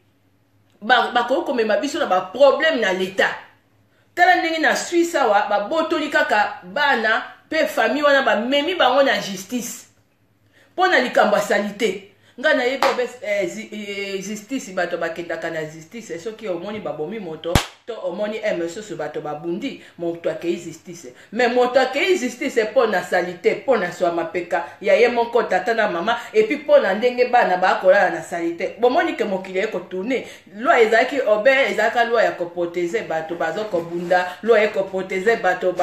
bakoki komema biso na baproblème na l'État. Tala ndenge na Suisse awa babotoli kaka bana mpe famille wana, bamemi bango na justice mpo na likambo ya saleté. Ngai nayebi obe justice, bato bakendaka na justice soki omoni babomi moto to omoni mosusu bato babundi, moto akei justice. Mais moto akei justice mpo na saleté, mpo na swa mapeka ya ye moko tata na mama, et puis mpo na ndenge bana bakolala na saleté. Bomoni ke mokili ekotourne. Loi ezalaki obe, ezalaka loi ya koprotéger bato bazokobunda, loi ekoprotéger bato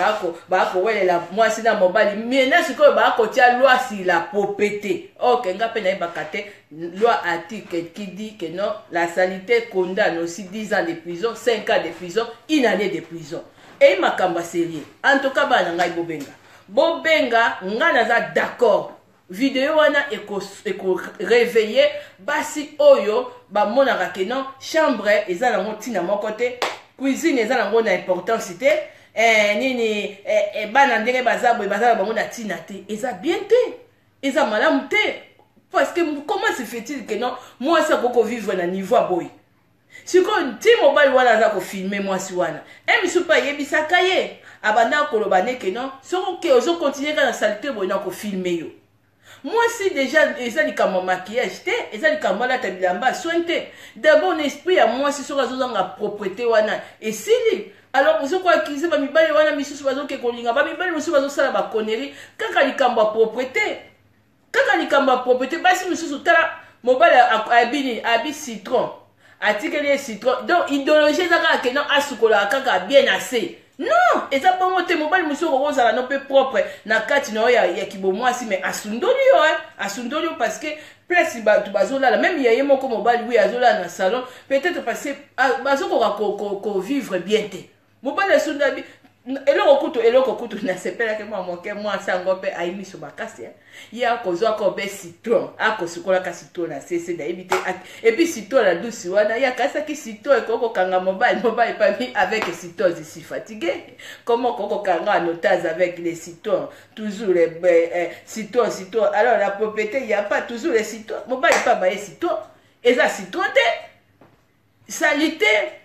bakowelela mwasi na mobali. Miena sikoyo bakotia loi sur la propreté. Ok, nga mpe nayebaka te. Loi, article qui dit que non, la saleté condamne aussi 10 ans de prison, 5 ans de prison, une année de prison. Eyi makambo ya sérieux. En tout cas, bana ngai, bobenga, bobenga. Ngai naza d'accord. Video wana ekoréveille basi oyo bamonaka ke non, chambre eza nango ntina moko te, cuisine eza nango na importance te, nini, bana ndenge baza boye, baza na bango na ntina te. Eza bien te, eza malamu te, parce que comment se fait-il que non, mwasi akoki kovivre na niveau ya boye? Sikoyo ti mobali wana aza kofilme mwasi wana, e misu mpe ayebisaka ye, abanda koloba neke non, soki oke ozokontinue kaka na saleté boye, na kofilme yo. Mwasi déjà, eza likambo ya maquillage te, eza likambo alata bilamba soin te. D'abord na esprit ya mwasi, soki azozanga propreté wana, esili. Alors ozokoakize bamibali wana misusu bazoke kolinga bamibali mosusu, bazosala baconneries kaka likambo ya propreté, kaka likambo ya propreté. Basi mosusu, tala mobali abi nini? Abi citron, atikeli ye citron. Donc idéologie eza kaka ke non, asukolaka kaka bien na se. Non, eza bongo te. Mobali mosusu okozala no mpe propre na kati na yo ya kibomwasi, mais asundoli yo, eh? Asundoli yo parce que place bato bazolala, même ya ye moko mobali, wi azolala na salon, peut-être parce que bazokoka kovivre bien te. Mobali asundoli eloko kutu, eloko kutu nasepelaki mwa moke. Mwasi yango mpe ayi miso makasi, ye akozwaka obe citron, akosukolaka citron na sese, nayebi te. Et puis citron na dusi wana, ye akasaki citron ekoki kokanga mobali. Mobali pami avec citron, je suis fatigué. Comment okoki kokanga en otage avec les citrons? Toujours les citron, citron. Alors la propreté, y a pas toujours les citron. Mobali mpe abaye citron, eza citron te, saleté.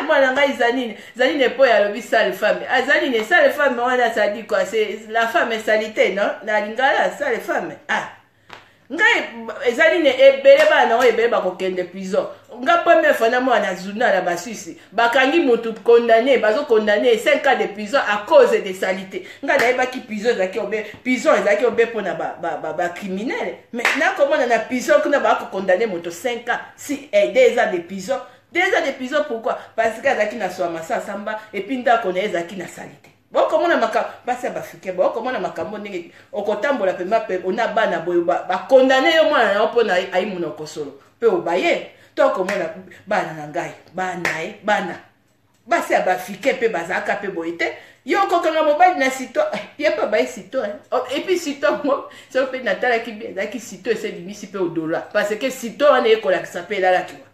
Mwana ngai Zanine, Zanine po alobi sale femme. Ah, nini sale femme wana? Ça dit quoi? C'est la femme salité, non? Na lingala, sale femme. Ah, ngai eza nini? Ebele bana oyo ebele bakokende prison. Nga première fois namona na journal ya Basuisse, bakangi motu, condamné, bazokondamne 5 ans de prison à cause de salité. Ngai nayebaki prison ezalaki obe, prison ezalaki obe mpona bacriminel, mais nakomona na prison kuna bakokondamne moto 5 ans, si 2 ans de prison, 2 ans de prison. Pourquoi? Parce que azalaki na swama sasamba, et puis ndako na ye ezalaki na salité. Bokomona makambo basi ya baafricain, bokomona makambo ndenge okotambola pema pe ona bana boye bakondane yo mwana na yo mpo na ayi monoko solo mpe obaye to okomona bana na ngai bana e bana basi ya baafricain mpe bazalaka mpe boye te. Yo okokanga mobali na sito, ye mpe abaye sito. Et puis sito yango, soki mpe natalaki bien, ezalaki sito ese ebimisi mpe odola, parce que sito wana ekolakisa mpe elalaki wana,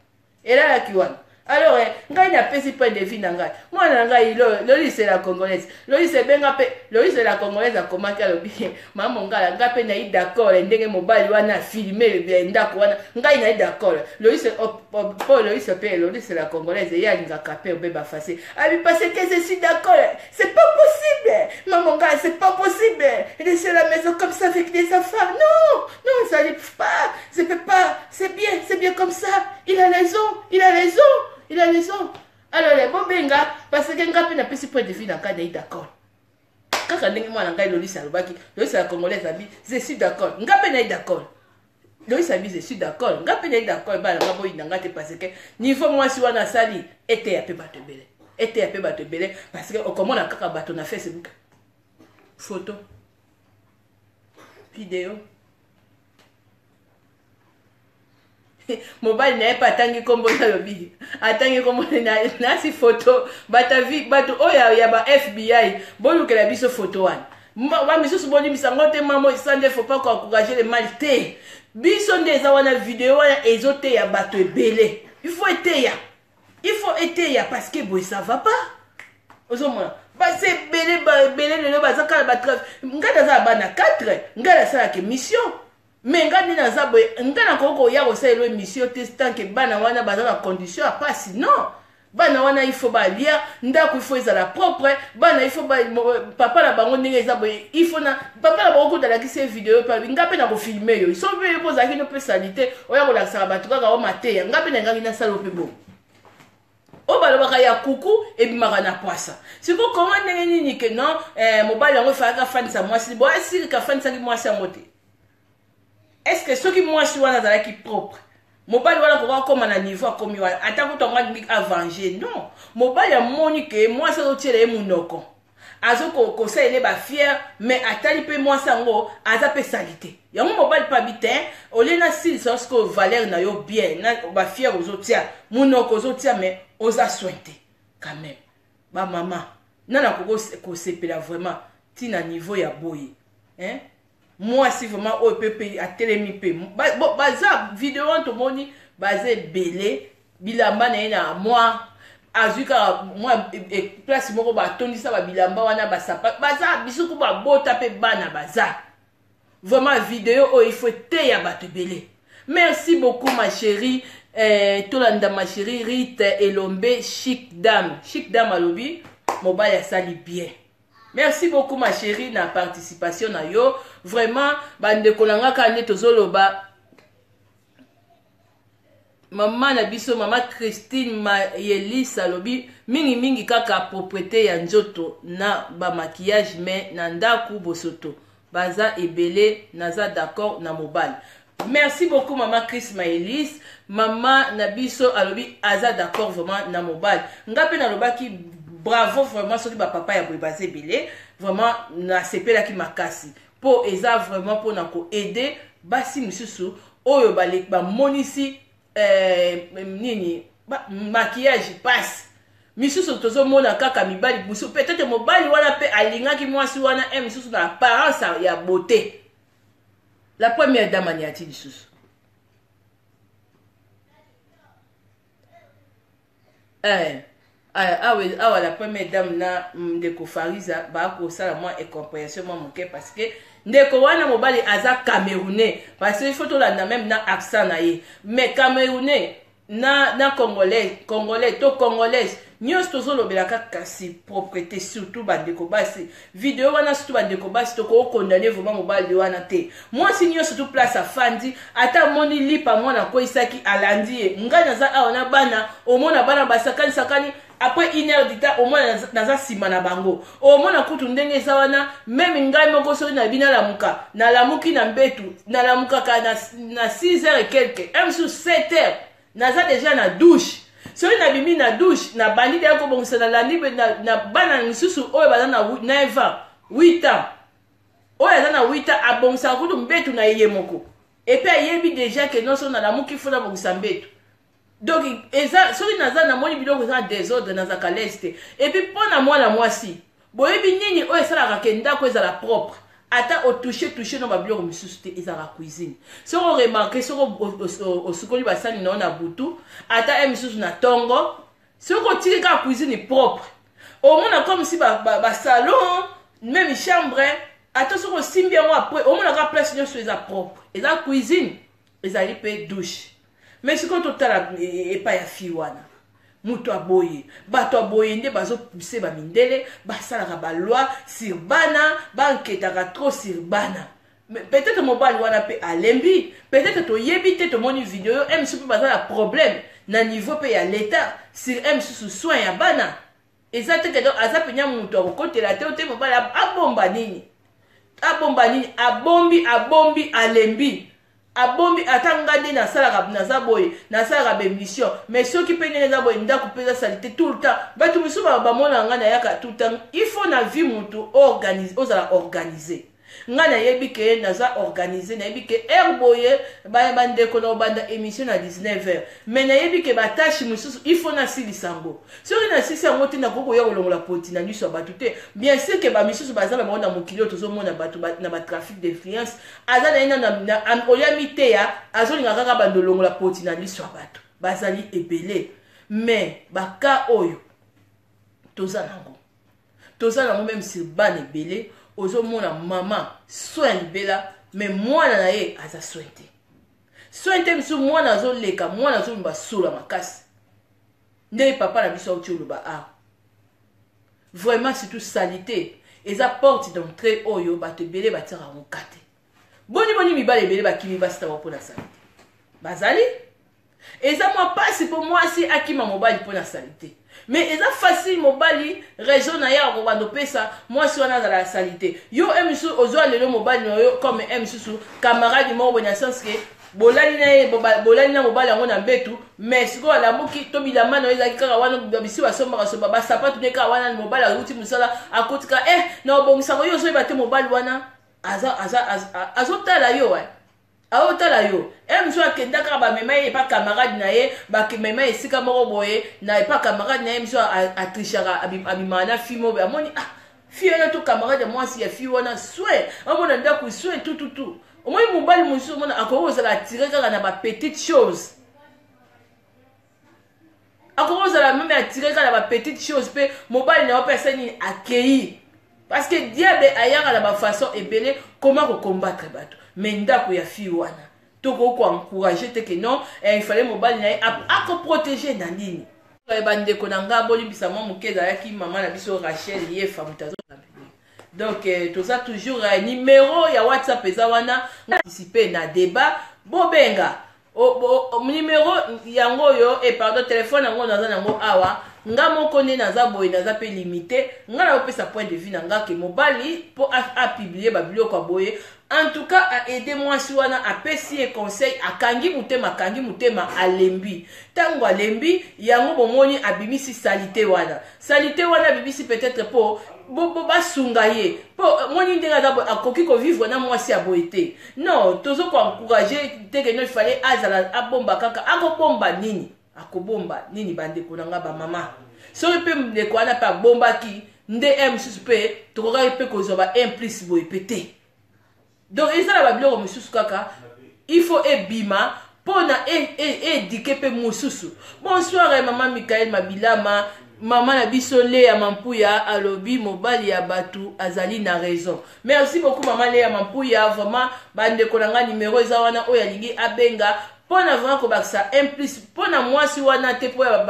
elalaki wana. Alors ngai napesi point de vue na ngai. Mwana na ngai Lolise la Congolaise, Lolise ebenga mpe Lolise la Congolaise akomaki, alobi: "Mama Mongala, ngai mpe nayi d'accord ndenge mobali wana afilme ndako wana, ngai nayi d'accord." Lolise mpo Lolise mpe Lolise la Congolaise ye alingaka mpe obeba face abi parce que je suis d'accord, c'est pas possible, Mama Mongala, c'est pas possible, laisser la maison comme ça avec des enfants, non, non, ça n'arrive pas, je peux pas, c'est bien, c'est bien comme ça, il a raison, il a raison, il a raison. Alors le bobenga parce que nga mpe napesi point de vue na ngai, nayi d'accord kaka ndenge mwana ngai Lolisi alobaki. Lolisi ya Congolaise abi: "Je suis d'accord." Nga mpe nayi d'accord. Lolisi abi: "Je suis d'accord." Nga mpe nayi d'accord. Bana nga boyina nga te, parce que niveau mwasi wana asali eteya mpe bato ebele, eteya mpe bato ebele, parce que okomona kaka bato na Facebook, photo, video, mobali na ye mpe atangi nkombo, nalobi atangi nkombo nasi photo. Batavi bato oyo ya ba FBI bolukela biso photo wana. Bamisusu bolimbisa ngo te, mamo ça nde faut pas koencourager le mal te. Biso nde eza wana, video wana ezoteya bato ebele. Il faut eteya, il faut eteya, parce que boye ça va pas. Ozomona basi ebele ebele lelo baza kaka batraf. Ngai naza na bana 4, ngai nasalaka émission, mais ngai nde naza boye, ngai nakoki koya kosalela émission te tant que bana wana baza na condition ya pasi. Non, bana wana il faut balia, ndako il faut ezala propre, bana il faut papa na bango ndenge eza boye, il faut na papa na bango kuta alakisi ye video mpe nga mpe na kofilme yo. So mpe yo mpo ozalaki no mpe sali te, oya kolakisaka bato kaka o mateya. Nga mpe nangaki nasala mpe bongo. Oyo balobaka ya kuku ebimaka na pwasa. Siko koma ndenge nini ke non, mobali yango efalaki afandisa mwasi bo asilika, afandisaki mwasi yango te. Est ce que soki mwasi wana azalaki propre, mobali wana koka akóma na niveau akomi wana? Ata kutu yango alingi avenger, non. Mobali amoni ke mwasi azotiela ye monoko, azokosalela ye bafiere, mais atali mpe mwasi yango aza mpe sali te. Yango mobali mpe abi te, olie nasilisa sikoyo valeur na yo bien na bafiere ozotia monoko, ozotia, mais oza soin te quand même. Bamama nana akoki kosepela vraiment ntina niveau ya boye, hein? Mwasi vraiment oyo mpe mpe atelemi mpe baza video wana, tomoni baza ebele, bilamba na ye na armoire, azwi kaka mwa place moko batondisa babilamba wana, basapa baza bisuku, babota mpe bana baza. Vraiment video oyo il faut eteya bato ebele. Merci beaucoup ma chérie. Tolanda ma chérie Rite Elombe, chic dame, chic dame alobi mobali asali bien. Merci beaucoup ma chérie na participation na yo. Vraiment bandeko na nga, kaka nde tozoloba, mama na biso mama Christine Mayelisa alobi mingimingi kaka propreté ya nzoto na bamaquillage, mais na ndako bosoto baza ebele. Naza d'accord na mobali. Merci beaucoup mama Chris Maelis. Mama na biso alobi aza d'accord vraiment na mobali. Nga mpe nalobaki bravo vraiment. Soki bapapa ya boye baza ebele, vraiment nasepelaki makasi, mpo eza vraiment mpona koaider basi mosusu oyo bamonisi nini, maquillage passe. Misusu tozomona kaka mibali mosusu, peut-être mobali wana mpe alingaki mwasi wana e misusu na apparence ya beauté. La première dame aniati lisusu awa awa. La première dame na ndeko Fariza bakosala mwa incompréhension mwa moke, parce que ndeko wana mobali aza Camerounais, parce que il faut tolanda même na accent na ye, mais Camerounais na Congolais, Congolais to Congolaise nyonso tozolobela kaka kasi propreté. Surtout bandeko basi, video wana, surtout bandeko basi, tokokondane vraiment mobali wana te. Mwasi nyonso tu place afandi, ata amoni lipa mwana akweyisaki, alandi ye. Ngai naza awa na bana, omona bana basakani sakani, après une heure du temps omona naza nsima na bango. Omona kutu ndenge eza wana, même ngai moko soki nabi nalamuka, nalamuki na mbetu, nalamukaka na 6 heures et quelque, un mosusu 7 heures, naza déjà na douche. Soki nabimi na douche, nabandi deya kobongisa, nalandi na bana misusu oyo baza na 9 ans, 8 ans. Oyo aza na 8 ans abongisaka kutu mbetu na ye moko, et puis ayebi déjà ke nyonso nalamuki, fo nabongisa mbetu. Donc eza soki naza, namoni biloko eza na désordre, nazalaka l'aise te. Et puis mpo na mwana mwasi, boyebi nini oyo esalaka ke ndako ezala propre, ata otouche touche no babiloko mosusu te, ezalaka cuisine. Soki oremarquer, soki osukoli basani na yo na butu, ata e misusu na ntongo, soki otiki kaka cuisine propre, omona comme si basalon ba même chambre, ata soki osimbi yango après, omona kaka place nyonso eza propre. Eza cuisine, ezali mpe douche. Mais sikoyo totala epai ya fille wana. Moto aboye, bato aboye nde bazopousse bamindele basalaka baloi sur bana, banketaka trop sur bana. Peut-être mobali wana mpe alembi, peut-être toyebi te. Tomoni video e mosusu mpe baza na problème na niveau mpe ya l'état sur e mosusu soin ya bana eza te ke aza penya moto akokotela te. Te, mobali abomba nini? Abomba nini? Abombi, abombi, alembi, abombi. Ata nga nde nasalaka, naza boye, nasalaka baémission, mais soki mpe ndenge eza boye, ndako mpe eza saleté tout le temps, bato mosusu bamona nga nayaka tout le temps. Il faut na vie motu ozala organisé. Ngai nayebi ke naza organisé, nayebi ke heure boye bandeko na obanda émission na 19 heures, mais nayebi ke batâches mosusu il faut nasilisa yango. Soki nasilisi yango te, nakoki koya kolongola poti na miso ya bato te. Bien sûr ke bamisusu baza na bango na mokili oyo, tozomona bato na batrafic d'influence, aza na ye na oyami te, ya azolinga kaka bando olongola poti na liso ya bato. Bazali ebele, mais baka oyo toza nango, toza nango même sur bana ebele. Ozomona mama soin ya libela, mais mwana na ye aza soin te, soin te. Mosusu mwana azoleka, mwana azolumba solo makasi ndenge papa na biso auti oloba awa. Vraiment, surtout saleté eza porte d'entrée oyo bato ebele batiaka yango ka te. Boni boni mibali ebele bakimi basi na bango mpo na saleté. Bazali eza mwa mpasi mpo mwasi akima mobali mpo na saleté, mais eza facile mobali raison na ye akobanda opesa mwasi wana azala ya saleté. Yo e mosusu ozwa lelo mobali na yo comme e mosusu camarade moko boye, na sens ke bolali na ye, bolali na mobali yango na mbetu, mais sikoyo alamuki to bilamba na yo ezalaki kaka wana, bisi basombaka somba basapatu ne kaka wana. Mobali awuti mosala, akotika na obongisaka yo, ozoyeba te mobali wana azotala yo, aotala yo. E mosusu akenda kaka, bamema ye epa camarade na ye, bamema ye esika moko boye na epa camarade na ye. Mosusu atrichaka, abimaka na fille moko boye, amoni ah, fille wana to camarade ya mwasi ya fille wana, soin amona ndako, soin tututu. Omoni mobali mosusu, omona akoki kozala attiré kaka na bapetite chose, akoki kozala même attiré kaka na bapetite chose, mpe mobali na yo mpe asali nini? Akei. Parce que diable ayaka na bafaçon ebele koma kocombattre bato. Mais ndako ya fille wana, tokoki koencourage te ke non, il fallait mobali na ye akoprotege na nini. Bandeko na nga, bolimbisa mwa moke, ezalaki mama na biso Rachel Yefa moto azo. Donc toza toujours, numéro ya WhatsApp eza wana, participe na débat, bobenga numéro yango oyo. Pardon, telefone yango naza nango awa. Nga moko nde naza boye, naza mpe limité. Nga naopesa point de vue na nga ke mobali mpo apublie babiloko ya boye, en tout cas aide mwasi wana, apesi ye conseil, akangi motema, akangi motema, alembi. Ntango alembi yango, bomoni abimisi saleté wana, saleté wana abimisi peut-être mpo basunga ye, mpo moni ndenge aza boye, akoki kovivre na mwasi ya boye te. Non, tozo koencourage te ke non, il fallait azala abomba kaka. Akobomba nini? Akobomba nini? Bandeko na nga bamama, soki mpe ndeko wana mpe abombaki nde e mosusu mpe tokokaki mpe kozwa ba implice boye mpe te. Donc eza na babiloko mosusu kaka il faut ebima mpona éduquer mpe mosusu. Bonsoir mama Mikael Mabilama. Mama na biso Lea Mampuya alobi mobali ya bato azali na raison. Merci beaucoup, mama Lea Mampuya. Vraiment, bandeko na nga, numero eza wana, oyo alingi abenga mpona vraiment kobakisa un plus mpona mwasi wana te, mpo ya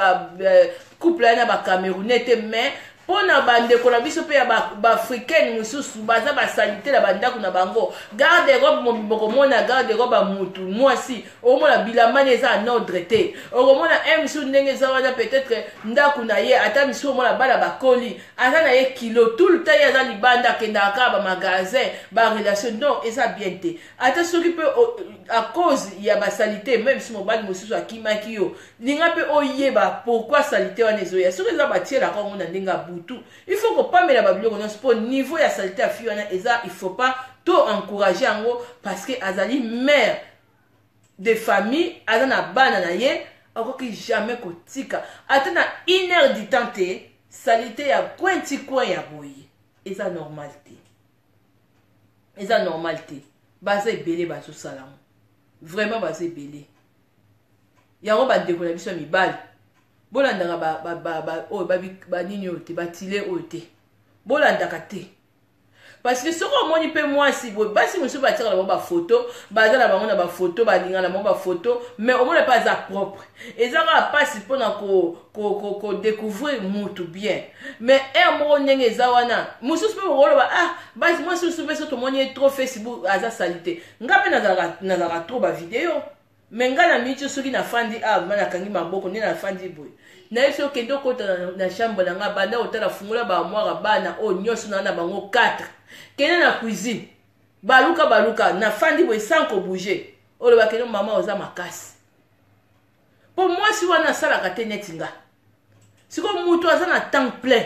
couple wana bacamerounais te, mais Mpo na bandeko na biso mpe ya baafricaine ba mosusu baza basalite na bandako na bango. Garde robe mobimba, okomona garde robe ya mutu mwasi, okomona bilamba ne eza en ordre te. Okomona un mosusu ndenge eza wana, peut-être ndako na ye ata misusu, omona bana bakoli, aza na ye kilo tout le temps, ye aza libanda, akendaka kaka bamagasin, barelation. Non, eza bien te. Ata soki mpe à cause ya basaleté, même si mobali mosusu akimaki yo, linga mpe oyeba pourquoi saleté wana ezoya. Soki eza batielaka yango na ndenge ya butu, il faut kopamela babiloko nyonso, mpo niveau ya saleté ya fille wana eza, il faut pas to encourager yango, parce que azali mère de famille, aza na bana na ye. Akoki jamais kotika ata na une heure du temps te saleté ya coin ti coin ya boye. Eza normal te, eza normal te. Baza ebele bazosala yango, vraiment baza ebele yango. Bandeko na biso ya mibali, bolandaka oyo banini oyo te, batile oyo te, bolandaka te, parce que soki omoni mpe mwasi boye, basi mosusu batiaka na bango bafoto, baza na bango na bafoto, balinga na bango bafoto, mais omona mpe aza propre. Eza kaka mpasi mpona kodécouvrir mutu bien. Mais heure moko ndenge eza wana, mosusu mpe bokoloba: "Ah, basi mwasi mosusu mpe so tomoni ye trop Facebook, aza sali te." Nga mpe nazalaka trop bavideo, mais nga na miniti soki nafandi awa, ma nakangi maboko nde nafandi boye, nayebi soki okende okota na chambre na nga, banda otala, fungola baarmoire, bana oyo nyonso na bango 4, kende na cuisine, baluka baluka, nafandi boye sans kobouger, oloba kende mama oza makasi, mpo mwasi wana asalaka te neti nga. Sikoyo moto aza na temps plein,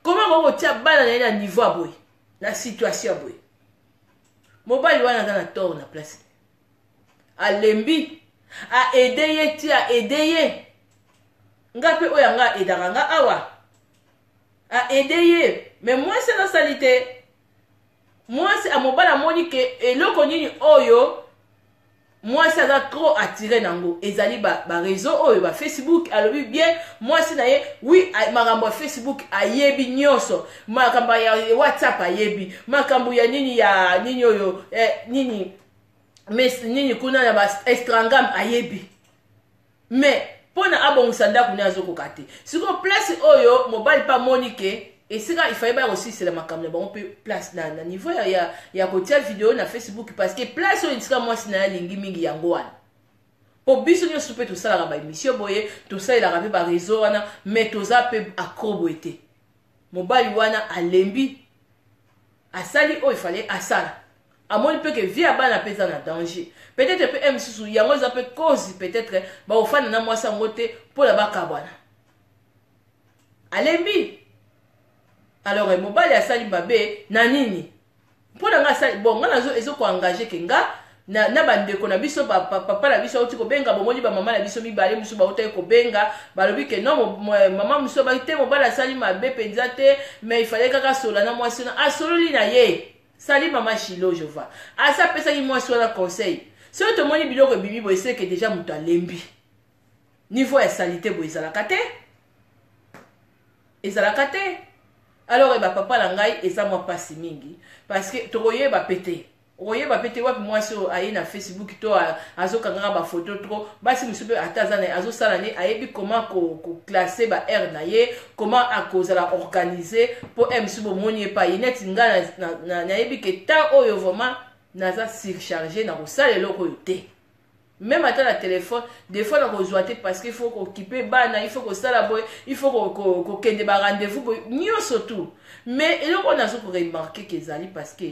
koma akoki kotia bana na ye na niveau ya boye, na situation ya boye? Mobali wana aza na tort na place. Alembi, aaider ye ti aaider ye. Nga mpe oyo anga aaidaka nga awa, aaider ye, mais mwasi azasali te. Mwasi amobali amoni ke eloko nini oyo mwasi aza trop attiré nango, ezali baréseau ba oyo bafacebook. Alobi bien mwasi na ye, oui, makambo ya Facebook ayebi nyonso, makambo ya WhatsApp ayebi, makambo ya nini ya nini oyo nini mais nini kuna na baInstagram ayebi, mais mpo na abongisa ndako nde azokoka te. Sikoyo place oyo mobali mpe amoni ke esika ifaye baya kosilisela makambo na bango mpe place na niveau ya kotia video na Facebook, parce que place oyo esika mwasi na ye alingi mingi yango wana. Mpo biso nyonso mpe tosalaka baémission boye, tosalelaka mpe baréseau wana, mais toza mpe accro boye te. Mobali wana alembi, asali oyo ifale asala, amoni mpe ke vie ya bana mpe eza na danger. Peut-être mpe e mosusu yango eza mpe cause, peut-être bakofanda na mwasi yango te mpona bakabwana. Alembi. Alors mobali asali mabe na nini? Mpo na nga asali bon, nga nazo ezokoengager ke nga na bandeko na biso, papa na biso auti kobenga, bomoni bamama na biso mibale mosusu bautaki kobenga, balobi ke non, mama mosusu abaki te, mobali asali mabe mpenza te, mais ifale kaka asola na mwasi wana. Asololi na ye. Sali mama Shilo Jova asa apesaki mwasi wana conseil. Soki tomoni biloko ebimi boye, seke déjà moto alembi. Niveau ya saleté boye ezalaka te, ezalaka te. Alors bapapa na ngai, eza mwa mpasi mingi, parce que tokoyeba pe te, okoyeba pe te wapi mwasi oyo aye na Facebook to azokangaka bafoto trop. Basi mosusu mpe ata aza na azosala ne, ayebi comment koclasser ba heure na ye, comment akozala organisé, mpo e mosusu bomoni ye pa ye neti nga nayebi ke temps oyo vraiment naza surchargé na kosala eloko oyo te. Même ata na téléphone, des fois nakozwa te, parce que il faut kokipe bana, il faut kosala boye, il faut kokende barendez-vous boye nyonso tout. Mais eloko oyo nazo koremarquer ke ezali parce que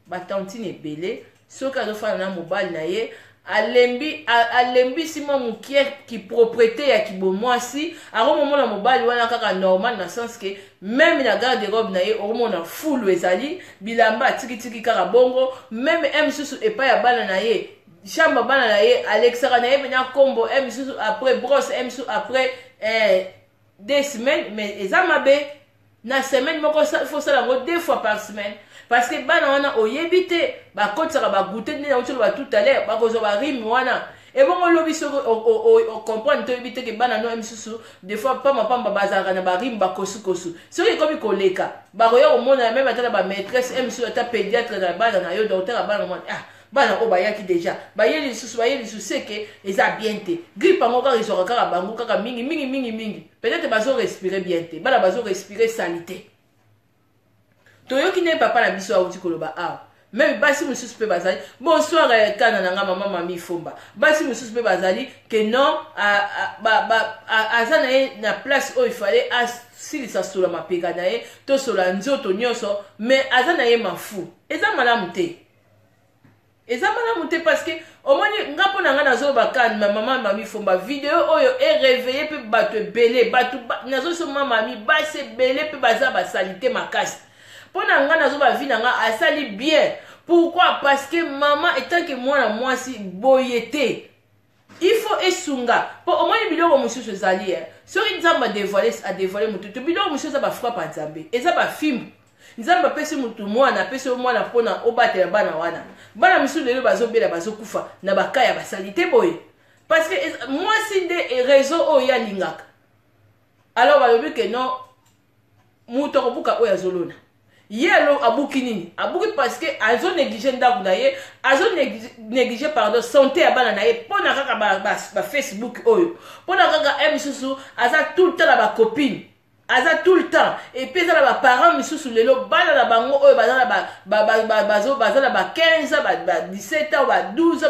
batantine ebele, soki azofanda na mobali na ye, alembi, alembisi mwa mokie kipropreté ya kibomwasi, akomomona mobali wana kaka normal, na sens ke même na garde robe na ye okomona fulu ezali, bilamba atikitiki kaka bongo. Même e mosusu epai ya bana na ye, chambre bana na ye, alekisaka na ye mpena nkombo e mosusu après brosse, e mosusu après 2 semaines. Mais eza mabe. Na semaine moko faut sala yango deux fois par semaine, parce que bana wana oyebi te bakotisaka bagoutte nde nauti oloba tout à l'heure, bakozwa barhume wana. Ebongo olobi soki ocomprendre te, oyebi te ke bana no misusu des fois pamba pamba bazalaka na barhume, bakosukosu. Soki ekomi koleka, bakoya komona même ata na bamaîtresse e misusu, ata pédiatre na bana na yo, docteur ya bana mwana. Ah, Bana oyo bayaki deja, baye lisusu, baye lisusu, seke eza bien te. Grippe yango kaka ezwaka kaka bango kaka mingi mingi mingi mingi. Peut-être bazo respirer bien te, bana bazo respirer saleté. Toyoki nde papa na biso awuti koloba awa. Même basi mosusu mpe bazali. Bonsoir kana na nga mama Mami Fomba. Basi mosusu mpe bazali que non, aza na ye na place oyo il fallait asilisa sola mapeka na ye to sola nzoto nyonso, mais aza na ye mafu. Eza malamu te. Eza malamu te parce que omoni nga mpo na nga nazoloba kan ma mama Mami Fomba, video oyo eréveille mpe bato ebele, bato nazosoma mami basi ebele mpe baza basali te makasi. Mpo na nga nazoba vie na nga asali bien. Pourquoi? Parce que mama etanke mwana mwasi boye te. Il faut esunga. Po omoni biloko mosusu ezali, soki Nzambe adévoile, adévoile motu te. Biloko mosusu eza bafrappe ya Nzambe, eza bafimbu. Nzambe apesi motu mwana, apesi yo mwana mpona obatela bana wana. Bana misusu lelo bazobela, bazokufa na baka ya basali te boye, parce que mwasi nde réseau oyo ye alingaka. Alors balobi ke non, moto akobuka oyo azolona. Ye alo abuki nini? Abuki parce que azonéglige ndako na ye, azonéglige, pardon, santé ya bana na ye mpona kaka bafacebook oyo, mpona kaka ye misusu aza tout le temps na bacopine, aza tout le temps. Et puis eza na baparent misusu lelo bana na bango oyo baza na baza na ba 15 ans, ba 17 ans, ba 12 ans,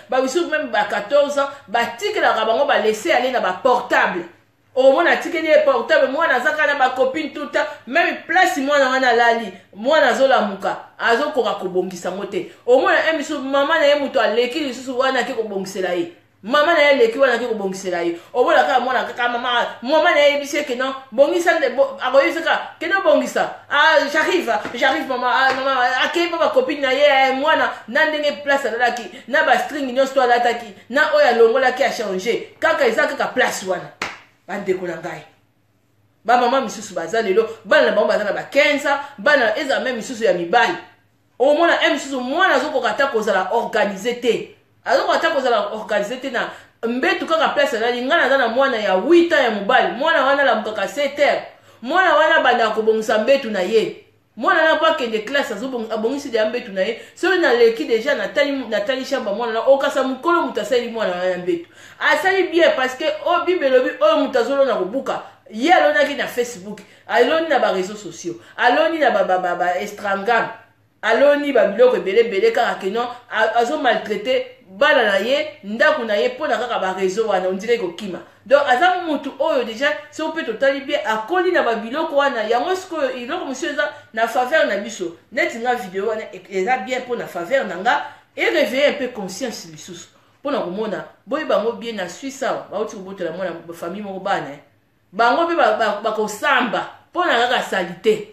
bamisusu même ba 14 ans, batikelaka bango balaisser aller na baportable. Omona atikeli ye portable, mwana aza kaka na bacopine tout temps. Même place mwana wana alali, mwana azolamuka, azokoka kobongisa yango te. Omona ye misusu mama na ye moto aleki lisusu wana ake kobongisela ye, mama na ye aleki wana ake kobongisela ye. Omona kaka mwana kaka mama na ye ayebisi ye ke non, bongisa nde, akoyebisa kaka kende obongisa. Ah, j'arrive, j'arrive mama. Ah, mama akei mpo bacopine na ye. Mwana na ndenge place alalaki na bastring nyonso to alataki na oyo alongolaki, achange kaka, eza kaka place wana. Bandeko na ngai, bamama misusu baza lelo, bana na bango baza na ba 15 ans, bana ezala même misusu ya mibali. Omona e misusu mwana azokoka ata kozala organisé te, azokoka ata kozala organisé te na mbetu, kaka place alali. Ngai naza na mwana ya 8 ans ya mobali. Mwana wana alamukaka 7 heures. Mwana wana abandaka kobongisa mbetu na ye. Mwana wana mpo akende classe, abongisi deya mbetu na ye. Soki naleki deja, natali chambre mwana na okasa mokolo moto asali mwana wana mbetu, asali bien, parce que oyo Bible elobi, oyo moto azolona kobuka. Ye alonaki na Facebook, aloni na baréseaux sociaux, aloni na bainstagram, aloni babiloko ebele ebele, kaka ke non, azomaltraite bana na ye, ndako na ye mpo na kaka baréseau wana. Ondire kokima. Donc aza mutu oyo déjà soki mpe totali bien, akoli na babiloko wana yango. Sikoyo eloko mosusu eza na faveur na biso, neti nga video wana eza bien mpo na faveur na nga, eréveille un peu conscience lisusu mpona komona boyeba yango bien. Na Suisse awa bauti kobotola mwana famille moko bana, bango mpe bakosamba mpo na kaka asali te.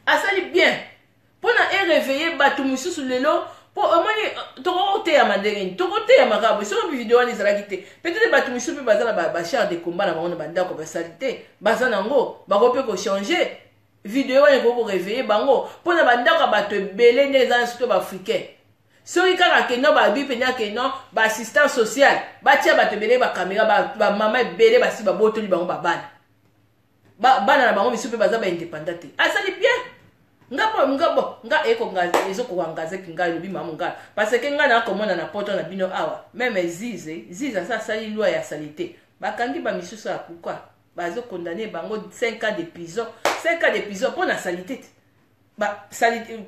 Asali bien mpona eréveille bato mosusu lelo, mpo omoni tokokoteyama ndenge nini, tokoteyama kaka boye. Soki video wana ezalaki te, peut-être bato mosusu mpe baza na bachar de combat na bango na bandako, basali te, baza nango, bako mpe kochange. Video wana ekoki koréveille bango mpona bandako ya bato ebele ndenge eza na surtout baafricain. Soki kaka keno babi mpenza keno baassistance sociale batia bato ebele bacaméra, bamama ebele basi babotoli bango babana, bana na bango misusu mpe baza baindépendant te. Asali bien. Nga po nga bo nga ekoka ezokoka ngazeki ngai elobi mamu nga, parce que nga nakomona na poto na bino awa, même zize zize asa asali loi ya sali te, bakangi bamisusu ya pourquoi bazokondane bango 5 ans de prison, 5 ans de prison mpo na sali te.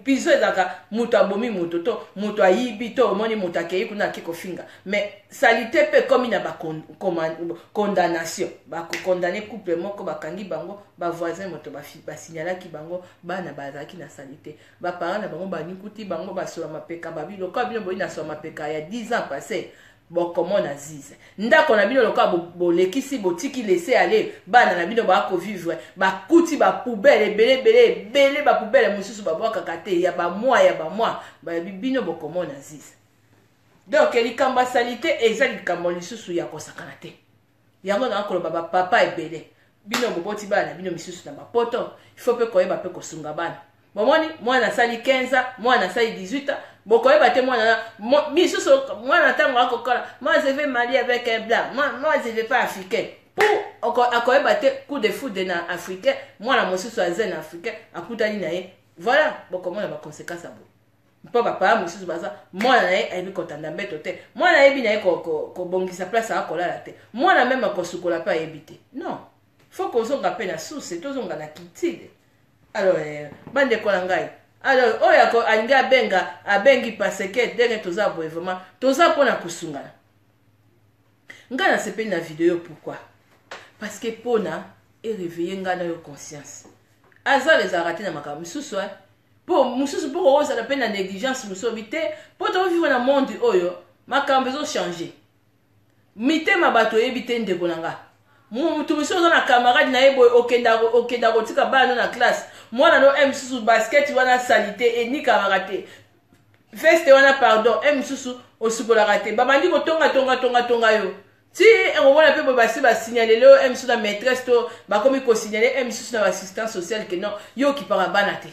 Prison ezalaka moto abomi moto to moto ayibi to omoni moto akei kuna ake kofinga, mais saleté mpe ekomi na bacondamnation. Bakokondane couple moko, bakangi bango, bavoisin moto basignalaki bango, bana bazalaki na saleté. Baparent na bango banikuti bango basola mapeka, babi lokola bino boyi na sola mapeka ya 10 ans passé, bokomona zize ndako na bino lokola bolekisi, botiki laisser aller, bana na bino bakovivre, bakuti bapoubele ebele ebele ebele, bapoubele mosusu babwakaka te ya bamwa ya bamwa, bayebi bino bokomona zize. Donc likambo ya saleté eza likambo lisusu ya kosakana te. Yango na koloba bapapa ebele, bino boboti bana na bino misusu na bapoto, il faut mpe koyeba mpe kosunga bana. Bomoni mwana asali 15 ans, mwana asali 18 ans, bokoyeba te mwana misusu, mwana ntango akokola: "Moi, je vais marier avec un blanc, moi, je vais pas africain." Pour akoyeba te coup de foudre na africain, mwana mosusu aza na africain, akutani na ye, voilà, bokomona baconséquence ya boye. Mpo bapapa mosusu baza, mwana na ye ayebi kotanda mbeto te, mwana ayebi na ye kobongisa place akolala te, mwana même akosukola mpe ayebi te. Non, faut kozonga mpe na source, tozonga na culture. Alors bandeko na ngai, alors oyo alingi abenga, abengi, parce que ndenge toza boye, vraiment toza mpona kosungana. Ngai nasepeli na video. Pourquoi? Parce que mpona eréveille ngai na yo conscience. Azala ezalaka te na makambo mosusu, mpo mosusu mpo kozala mpe na négligence mosusu obi te, mpo tovivre na monde oyo makambo ezochange, mitema bato oyebi te. Ndeko na nga, mutu mosusu oza na camarade na ye boye, okenda kotika bana no na classe, mwana no e mosusu basket wana sali te, enikamaka te, veste wana, pardon, e mosusu osukolaka te, babandi kotonga tonga tonga tonga yo ti ekomona mpe boye basi basignalele oyo e mosusu na maîtresse to bakomi kosignale e mosusu na baassistance sociale ke non, yo okipaka bana te,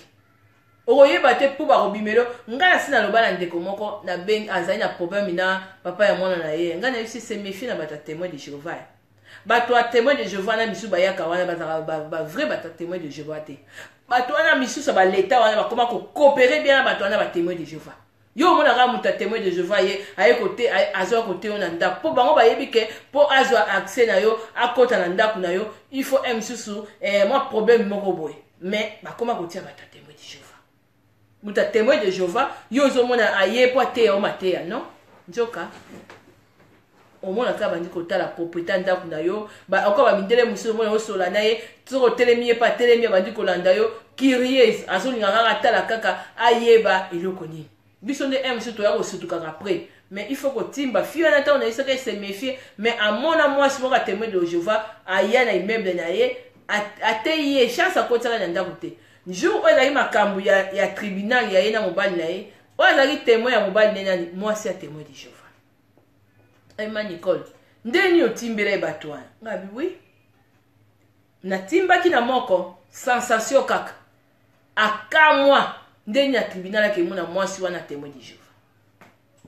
okoyeba te mpo bakobimelo. Ngai nasi naloba na ndeko moko nabengi, azali na problème na papa ya mwana na ye. Ngai nayebisi: se méfie na bato ya Témoin de Jéhovah. Bato ya Témoin de Jéhovah na misusu bayaka wana, bazalaka bavrai bato ya Témoin de Jéhovah te. Bato wana misusu ya baleta wana bakoma kocoopérer bien na bato wana batémoin de Jéhovah. Yo omonaka moto ya Témoin de Jéhovah, ye aye kote, azwa kote yo na ndako, mpo bango bayebi ke mpo azwa accès na yo, akɔta na ndako na yo, il faut un mosusu mwa problème moko boye. Mais bakoma kotia bato ya Témoin de Jéhovah. Moto ya Témoin de Jéhovah, yo ozomona aye mpo ateya yo mateya, non, nzoka omona kaka bandi kotala propriété ndako na yo. Oko bamindele mosusu, omona osola na ye, soki otelemi, ye mpe atelemi, abandi kolanda yo, curieuse, azolinga kaka atala, kaka ayeba eloko nini. Biso nde mosusu toya kosutukaka après, mais il faut kotimba fille wana. Ntango nayebisaka ese méfie, mais amona mwasi moko atémoin de Jéhovah aya na immeuble na ye, ateyi ye, chance akotisaka na ndako te. Jour oyo ezalaki makambo ya tribunal ya ye na mobali na ye, oyo azalaki témoin ya mobali ne nani? Mwasi ya Témoin de Jéhovah. Ema Nicole, ndeni otimbela ye bato wana? Ngabi oui, natimbaki na moko sensation kaka, akamwa ndeni na tribunal akemona mwasi wana Témoin de Jéhovah.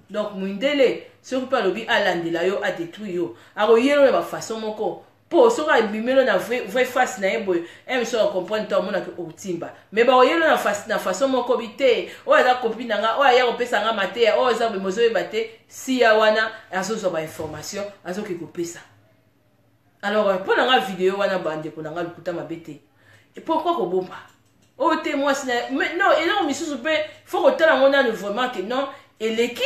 Donc mwindele soki mpe alobi alandela yo, adétruire yo, akoyela na bafaçon moko, mpo soki abimelo na vrai face na ye boye, eme soki acomprendre to amonaki otimba, mais bakoyelo na façon moko bi te. Oyo aza copine na nga, oyo aya kopesa nga mateya, oyo aza boye, mozoyeba te siya wana azozwa bainformation, azoki kopesa. Alors mpo na nga video wana, bandeko na nga, lokuta mabe te. Pourquoi kobomba oyo te mwasi na? Mais non, eloko misusu mpe faut kotala yango nanu vraiment ke non, eleki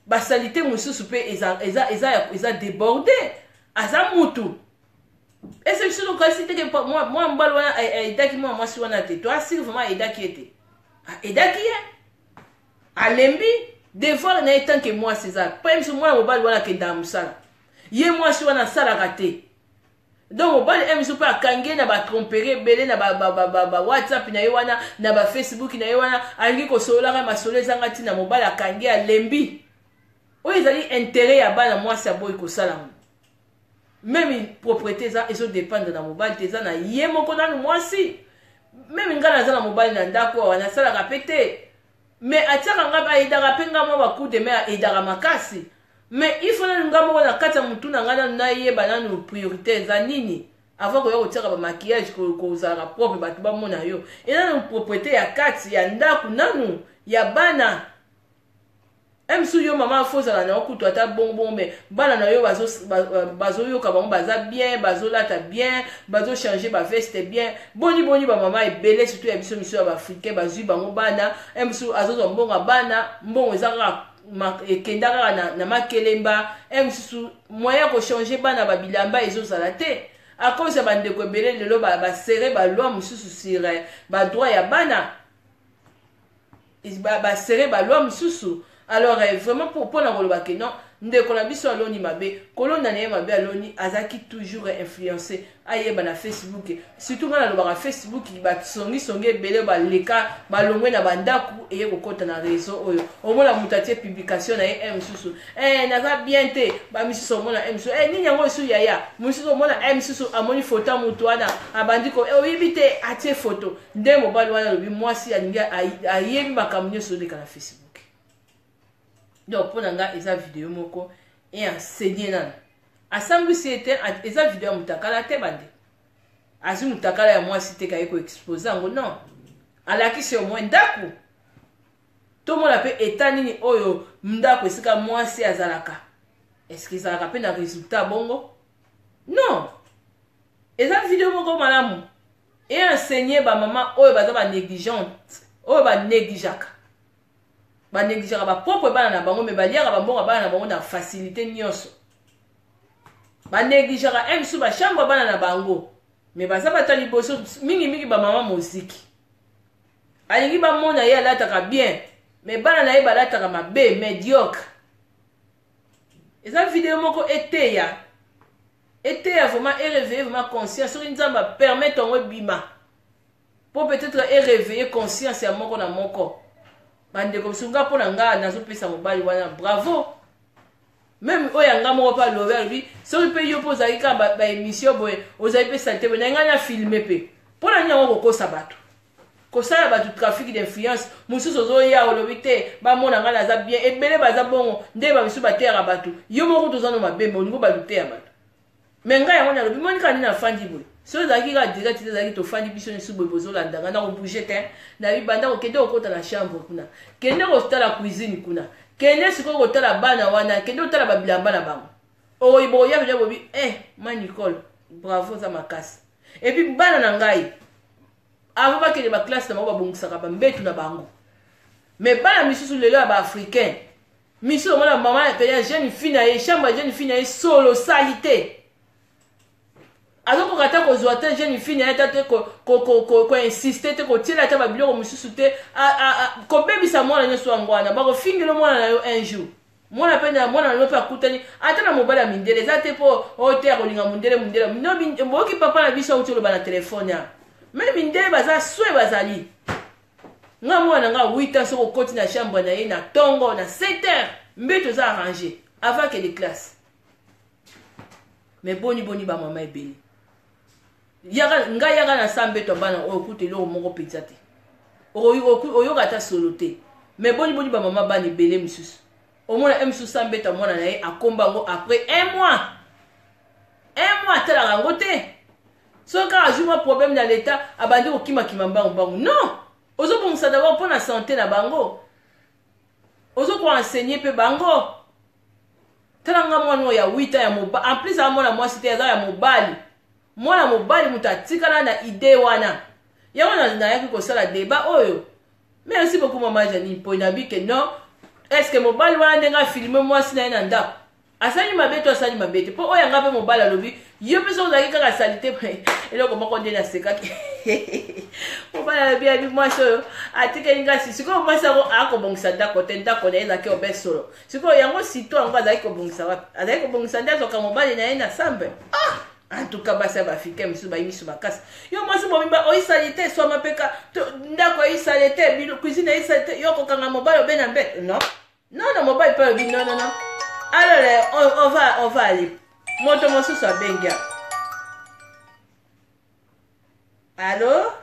basaleté mosusu mpe eza débordé. Aza mutu ese biso tokasi teke mwa mobali wana aidaki mwa mwasi wana te, to asili vraiment aidaki ye te, aidaki ye, alembi devoir na ye tant que mwasi eza mpe biso. Mwana mobali wana akendaka mosala, ye mwasi wana asalaka te. Donc mobali e mosusu mpe akangi ye na batromperie ebele na bawhatsapp na ye wana, na bafacebook na ye wana, alingi kosololaka masolo ezanga ntina. Mobali akangi, alembi. Oyo ezali intérêt ya bana, mwasi aboyi kosala ngo. Même propriété eza ezodépendre na mobali te, eza na ye moko nanu mwasi. Même ngai naza na mobali na ndako awa, nasalaka mpe te, mais atiaka nga, aidaka mpe nga mwa bacoup de main, aidaka makasi. Mais il faut nanu nga moko na kati ya motu na ngai nanu nayeba nanu priorité eza nini avant koya kotiaka bamaquillage, kozalaka propre, bato bamona yo. Eza nanu propriété ya kati ya ndako nanu ya bana. Mosusu yo mama faut ozala na yo kutu ata bongbongo, mais bana na yo bazoyoka bango baza bien, bazolata bien, bazochange baveste bien. Boni boni bamama ebele, surtout ya biso miso ya baafricain, bazwi bango bana, mosusu azozwa mbongo ya bana, mbongo eza kaka ekenda kaka na makelemba. Mosusu moyen ya kochange bana babilamba ezozala te à cause ya bandeko ebele. Lelo basere baloi mosusu sur badroit ya bana, basere baloi mosusu. Alors vraiment, mpona koloba ke non, ndeko na biso aloni mabe, kolonda na ye mabe aloni, azalaki toujours influencé, ayeba na Facebook. Surtout ngai nalobaka Facebook, basongisongi ebele baleka, balongwe na bandako, eye kokɔta na réseau oyo. Omona moto atie publication na ye, e mosusu naza bien te, bamisusu omona e mosusu nini yango esu yaya mosusu, omona e mosusu amoni foto ya moto wana, abandi ko oyebi te, atie foto. Nde mobali wana alobi mwasi alingi ayebi makambo nyonso oleka na Facebook. Donc mpo na nga eza video moko eenseigner nanu, asambwisi ye te. Eza video ya motakala te, bande azwi motakala ya mwasi te kaye koexpose yango. Non, alakisi au moins ndako. Tomona mpe eta nini oyo ndako esika mwasi azalaka. Est-ce que ezalaka mpe na résultat bongo? Non. Eza video moko malamu. E enseigner ba mama oyo baza ba négligente, oyo ba négligeaka. Ba négligeaka ba propre bana na bango mais baliaka ba mbongo bana na bango na facilité nyonso. Ba négligeaka un mosusu ba chambre bana na bango. Mais baza bato ya liboso mingi mingi ba mama moziki. Alingi bamona ye alataka bien, mais bana na ye balataka mabe, médiocre. Eza video moko eteya. Eteya vraiment e réveiller vraiment conscience soki Nzambe a permettre yango ebima. Po peut-être e réveiller conscience ya moko na moko. Bandeko biso nga mpo na nga nazopesa mobali wana bravo. Même oyo ya nga moko mpe alobi alobi soki mpe yo mpe ozalaki kaka ba émission boye ozali mpe salite boye na ngai na filme mpe mpo na nini yango kokosa bato kosala bato trafic d'influence mosusu ozoya olobi te bamona ngai naza bien ebele baza bongo nde bamisusu bateyaka bato yo moko toza no mabe me olingi bato teya bato me ngai yango nalobi moni kaka nini afandi boye soki ezalaki kaka direct te ezalaki tofandi biso nyonso boye bozolanda ngai nakobouge te nayebi banda kokende kokota na chambre kuna kende kotala cuisine kuna kende sikoyo kotala bana wana kende kotala babilamba na bango oyo bokoya mpenza bobi eh ma Nicole bravo oza makasi epuis bana na ngai avant bakende baklasse na bango babongisaka bambetu na bango mais bana misusu lelo ya baafricain misusu omona mama ya jeune fille na ye chambre ya jeune fille na ye solo salite azokoka ata kozwa te jeune fille na ye ata te koinsiste te kotiela ata babiloko mosusu te kobebisa mwana nyonso yango wana bakofingela mwana na yo un jour mwana mpe na mwana na yo mpe akutani ata na mobali ya mindele eza te mpo oyo te akolinga mondele mondele no boyoki papa na biso auti oloba na telefone ya me mindele baza swe bazali nga mwana na nga 8 ans soki okoti na chambre na ye na ntongo na 7 heures mbeto eza arrange avant akende classe me boni boni bamama ebele yaka ngai yaka na sa mbeto ya bana oyo kuta eloko moko mpenza te oyoka ata solo te me boni boni bamama bana ebele mosusu omona ye mosusu sa mbeto ya mwana na ye akomba yango après un mois un mois atalaka yango te soki kaka azwi mwa problème na leta abandi kokimakima mbangu mbangu non ozobongisa d'abord mpo na sante na bango ozokoenseigne mpe bango tala nga mwana oyo ya 8 ans ya mobali en plus aza mwana mwasi te aza ya mobali mwana mobali moto atikala na idee wana yango nayaki kosala debat oyo merci beaucoup mama Janine mpo nabi ke non est ce que mobali wana ndenge afilme mwasi na ye na ndako asali mabe to asali mabe te mpo oyo yanga mpe mobali alobi yo mpe soki ozalaki kaka salite eloko moko nde nasekaki mobali alobi abi mwasi oyo atikeli nga si sikoyo mwasi yango akobongisa ndako te ndako na ye ezalaki obe solo sikoyo yango sito yango azalaki kobongisa wapi azalaki kobongisa nde azwaka mobali na ye na sambe ah! en tout cas basi ya baafricain mosusu bayi miso makasi yo mwasi mobimba oyisali te swa mapeka ndako eyisali te cuisine eyisali te yo okokanga mobali obe na mbe non non non mobali mpe alobi non non non alors on, on va on va aller moto mosusu abengi alo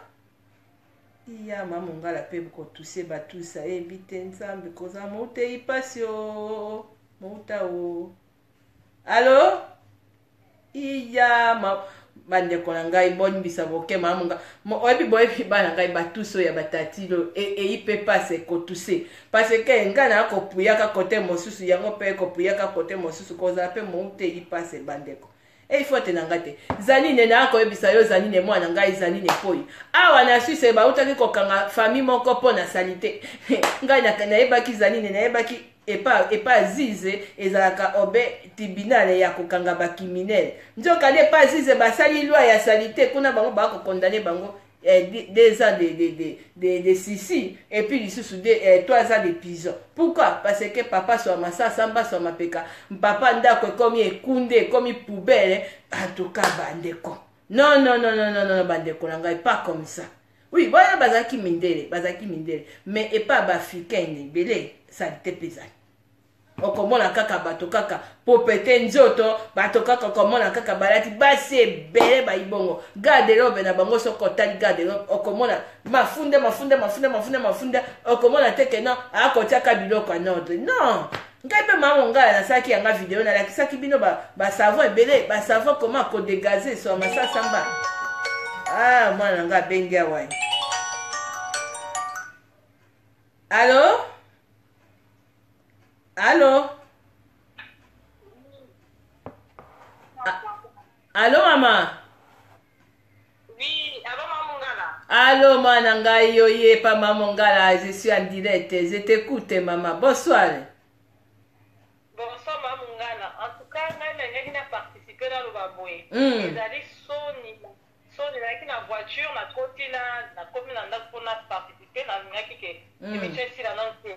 iya ma mongala mpe kotuse batusa eyebi te nzambe kozala moutei mpasi o mouta o alo iya ma bandeko na ngai bonimbisa boke mama monga oyebi boyebi bana ngai batusi oyo ya batatilo eyi mpe pasi ekotuse parce ke ngai na kopuyaka kote mosusu yango mpe ekopuyaka kote mosusu kozala mpe moutei mpasi bandeko Ei faute na ngai te. Zanine na koyebisa yo Zanine mwana ngai Zanine poi. Awa na Suisse bautaki kokanga famille moko mpo na salite. Ngai nayebaki Zanine nayebaki epa epa Zize ezalaka obe tribunal ya kokanga ba criminel. Nzoka nde epa Zize basali loi ya salite kuna bango ba kokondane bango eh, 2 ans de sisi et puis lisusu 3 ans de prison. Pourquoi? Parce que papa swa masasa mba swa mapeka papa ndako ekomi ekunde ekomi poubelle. En tout cas bandeko, non non non non non non bandeko na ngai, pas comme ça. Oui, wana bazalaki mindele, bazalaki mindele, mais epa ba africain ebele salite mpe ezali. Okomona kaka bato kaka popete nzoto, bato kaka okomona kaka balati basi ebele bayibongo garde-robe na bango. Soki otali garde-robe okomona mafunda mafunda mafunda mafunda mafunda, okomona te ke non akotiaka biloko en ordre. Non, ngai mpe mama ngala nasalaki yanga video, nalakisaki bino basavon ebele, basavon koma kodegaze swa masasamba. Ah, mwana na ngai abengi awa. Allo? Allo? Allo mama? Oui, allo mama Mongala. Allo mwana ngai yo ye pa mama Mongala, je suis en direct, je t'écoute maman. Bonsoir. Bonsoir mama Mongala. En tout cas, ngai nalingaki na participer naloba boye. Ezali soni soni nazalaki na voiture nakoti na nakomi na ndako mpo na participer nalingaki ke émission esila nanu te.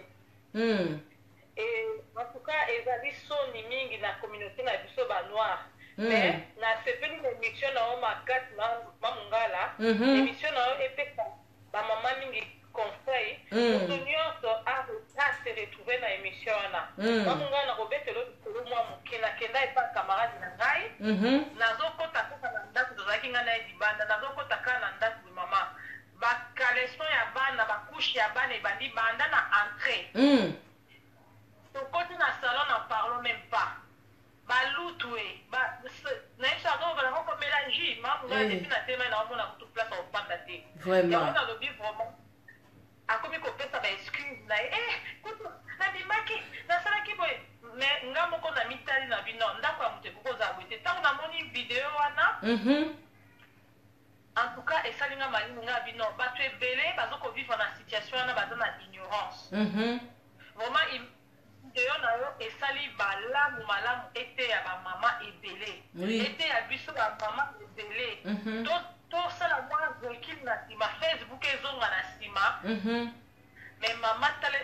Et en tout cas ezali soni mingi na communauté na biso ba noir. Mais nasepeli na émission na yo makasi ma Mongala. Émission na yo epesa ba mama mingi conseil. Moto nyonso a se retrouver na émission wana. Ma Mongala, nakobetela yo likolo mwa moke. Nakenda epa camarade na ngai. Nazokota kaka na ndako, tozalaki ngai na ye libanda, nazokota kaka na ndako, mama, bacaleçon ya bana, bacouche ya bana ebandi banda na entrée. Tokoti na salon, n'en parlons même pas, balutu e nayebisa azobala komela jus mamu ngai. Depuis na telema, naomona kutu place ya kofanda te. Yango nalobi vraiment akomi kopesa baexcuse na ye: eh, kutu nabimaki, nasalaki boye. Mais nga moko na mitali na bino, ndako ya moto ekoki kozala boye te. Ntango namoni video wana, en tout cas esali nga malili. Nga bino, bato ebele bazokovivre na situation wana, baza na ignorance. Vraiment video na yo esali malamu malamu, eteya bamama ebele, eteya biso bamama ebele. Tosala mwa recul na nsima, Facebook ezonga na nsima. Mais mama, tala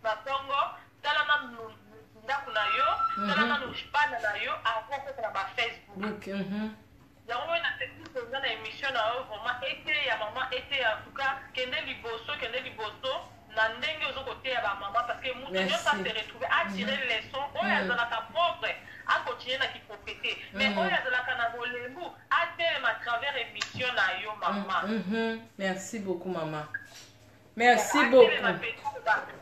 na ntongo, tala nanu ndako na yo, tala nanu bana na yo avant kota na bafacebook. Yango oyo nasepeli mpenza na émission na yo. Vraiment eteya mama, eteya. En tout cas kende liboso, kende liboso na ndenge ozo koteya bamama, parce que moto nyonso ase retrouve, atire leçon. Oyo azalaka propre akontinue na kipropreté, mais oyo azalaka na bolembu atelema à travers émission na yo, mama. Merci beaucoup mama, merci beaucoup.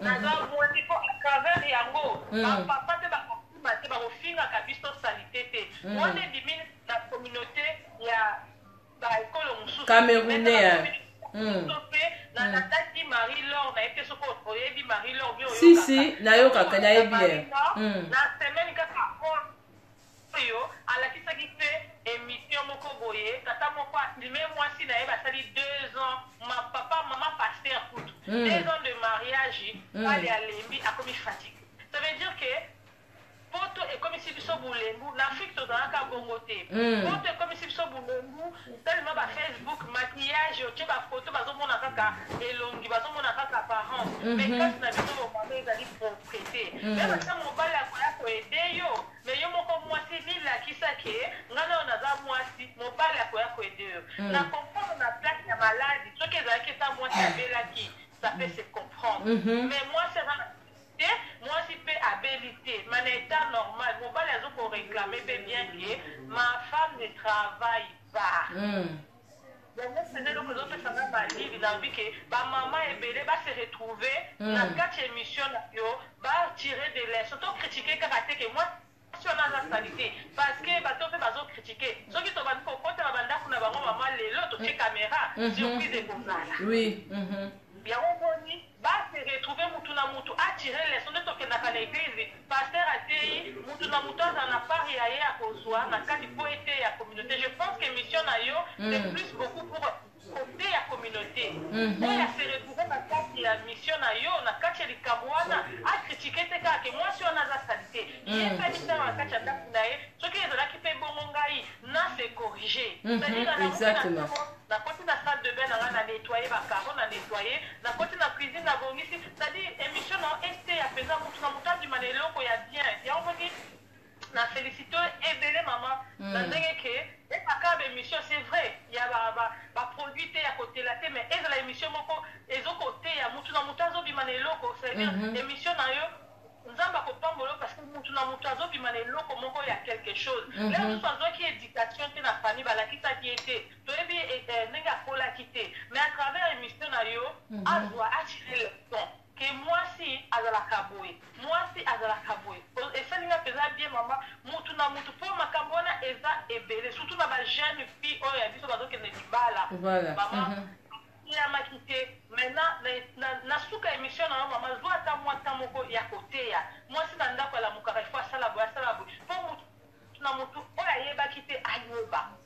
Naza mwasi mpo à travers yango bapapa mpe bakokima te, bakofingaka biso saleté te. Wana ebimi na communauté ya baekolo mosusu. Camerounais. Mpe nalandaki Marie Laure, nayebi te soki oyebi Marie Laure bi. Si si, nayokaka, nayebi ye. Na semaine kaka oyo alakisaki mpe émission moko boye, tata moko afilme mwasi na ye, basali 2 ans, ma papa, mama pasteur kutu, 2 ans de mariage, ale alembi, akomi fatigue. Ça veut dire que poto ekomisi biso bulembu. Na Afrique tozalaka bongo te. Poto ekomisi biso bulembu tellement bafacebook, maquillage, otie bafoto, bazomona kaka elongi, bazomona kaka apparence, mais kasi na biso bomama ezali propreté. Mais bata mobali akoya koaider yo, mais yo moko mwasi milakisa ke ngai nayo naza mwasi, mobali akoya koaider yo. Na comprendre na place ya maladi, soki ezalaki ata mwasi abelaki, ça peut se comprendre, mais mwasi aza na te, mwasi mpe abeli te, mais na état normal mobali azo koréclame mpe bien ke ma femme ne travaille pas. Yango mpenza eloko ezopesanga malili. Nalobi ke bamama ebele base retrouve na kati ya émission na yo, batire de leçon. Tocritique kaka te ke mwasi wana aza saleté, parce que bato mpe bazocritique. Soki tobandi kokotela bandako na bango, mama, lelo totie caméra, surprise ekozala. Yango moni base retrouve, mutu na mutu atire leçon. Nde tokendaka na église, pasteur ateyi, mutu na mutu azala na part ya ye akozwa na kati mpo ete ya communauté. Je pense que mission na yo, c'est plus beaucoup pour côté ya communauté. Oyo ase retrouve na kati ya mission na yo, na kati ya likambo wana, acritique te kaka ke mwasi wana aza saleté. Ye mpe mitanga na kati ya ndako na ye, soki ezalaki mpe bongo, ngai na se corriger. C'est-à-dire nakoti na salle de bain na ngai, na nettoye bacarreaux, na nettoye, nakoti na cuisine, nabongisi. C'est-à-dire émission na yo esteya mpenza, mutu na motu andima na eloko ya bien. Yango moni na félicité ebele mama na ndenge ke ezaka baémission. C'est vrai, ya baproduit te ya kotela te, mais ezala émission moko ezokoteya, mutu na motu azobima na eloko. C'est-à-dire émission na yo, Nzambe akopambola yo, parce que mutu na motu azobima na eloko moko ya quelque chose. Lelo mosusu azwaki éducation te na famille, balakisaki ye te, toyebi ndenge akolaki te, mais à travers émission na yo azwa atire leçon ke mwasi azalaka boye, mwasi azalaka boye. Esalinga mpenza bien mama. Mutu na mutu, mpo makambo wana eza ebele, surtout na bajeune fille oyo ya biso bazokende libala. Mama eyamaki te. Maintenant na suka émission na yo mama, zwa ata mwa temps moko ya koteya.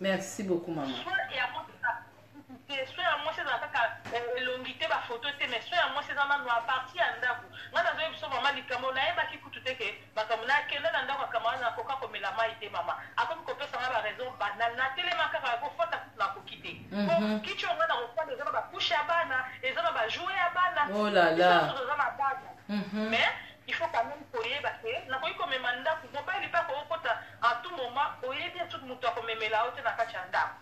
Merci beaucoup, maman. Soin ya mwasi te, soin ya mwasi ezala kaka elongi te, bafoto te, mais soin ya mwasi eza nanu à partir ya ndako. Ngai nazoyebi biso, mama, likambo nayebaki kutu te ke makambo nakenda na ndako ya camarade, nakoka komela mai te. Mama akomi kopesa nga baraison banal, natelema kaka kofanda kutu nakoki te. Po kiti oyo ngai nakofanda eza na bacouche ya bana, eza na bajouets ya bana. Oh là là. Biso nyonso toza na bana, mais il faut quand même koyeba ke nakoki komema ndako, mobali mpe akokota à tout moment. Oyebi soki moto akomemela yo te na kati ya ndako.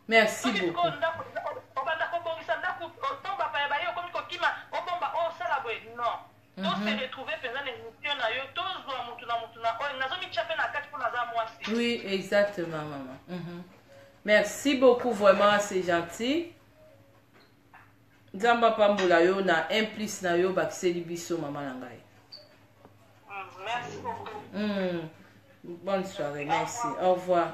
Merci Soki beaucoup. sikoyo ndako obanda kobongisa ndako, ntango bapaya baye, okomi kokima, obomba, osala boye. Non, to se retrouver mpenza na émission na yo, tozwa mutu na mutu na oyo nazomitya mpe na kati mpo naza mwasi. Oui, exactement, maman. Merci beaucoup, vraiment, c'est gentil. Nzambe apambola yo na un plus na yo bakiseli biso, mama na ngai. Merci beaucoup. Bonne soirée, merci. Au revoir.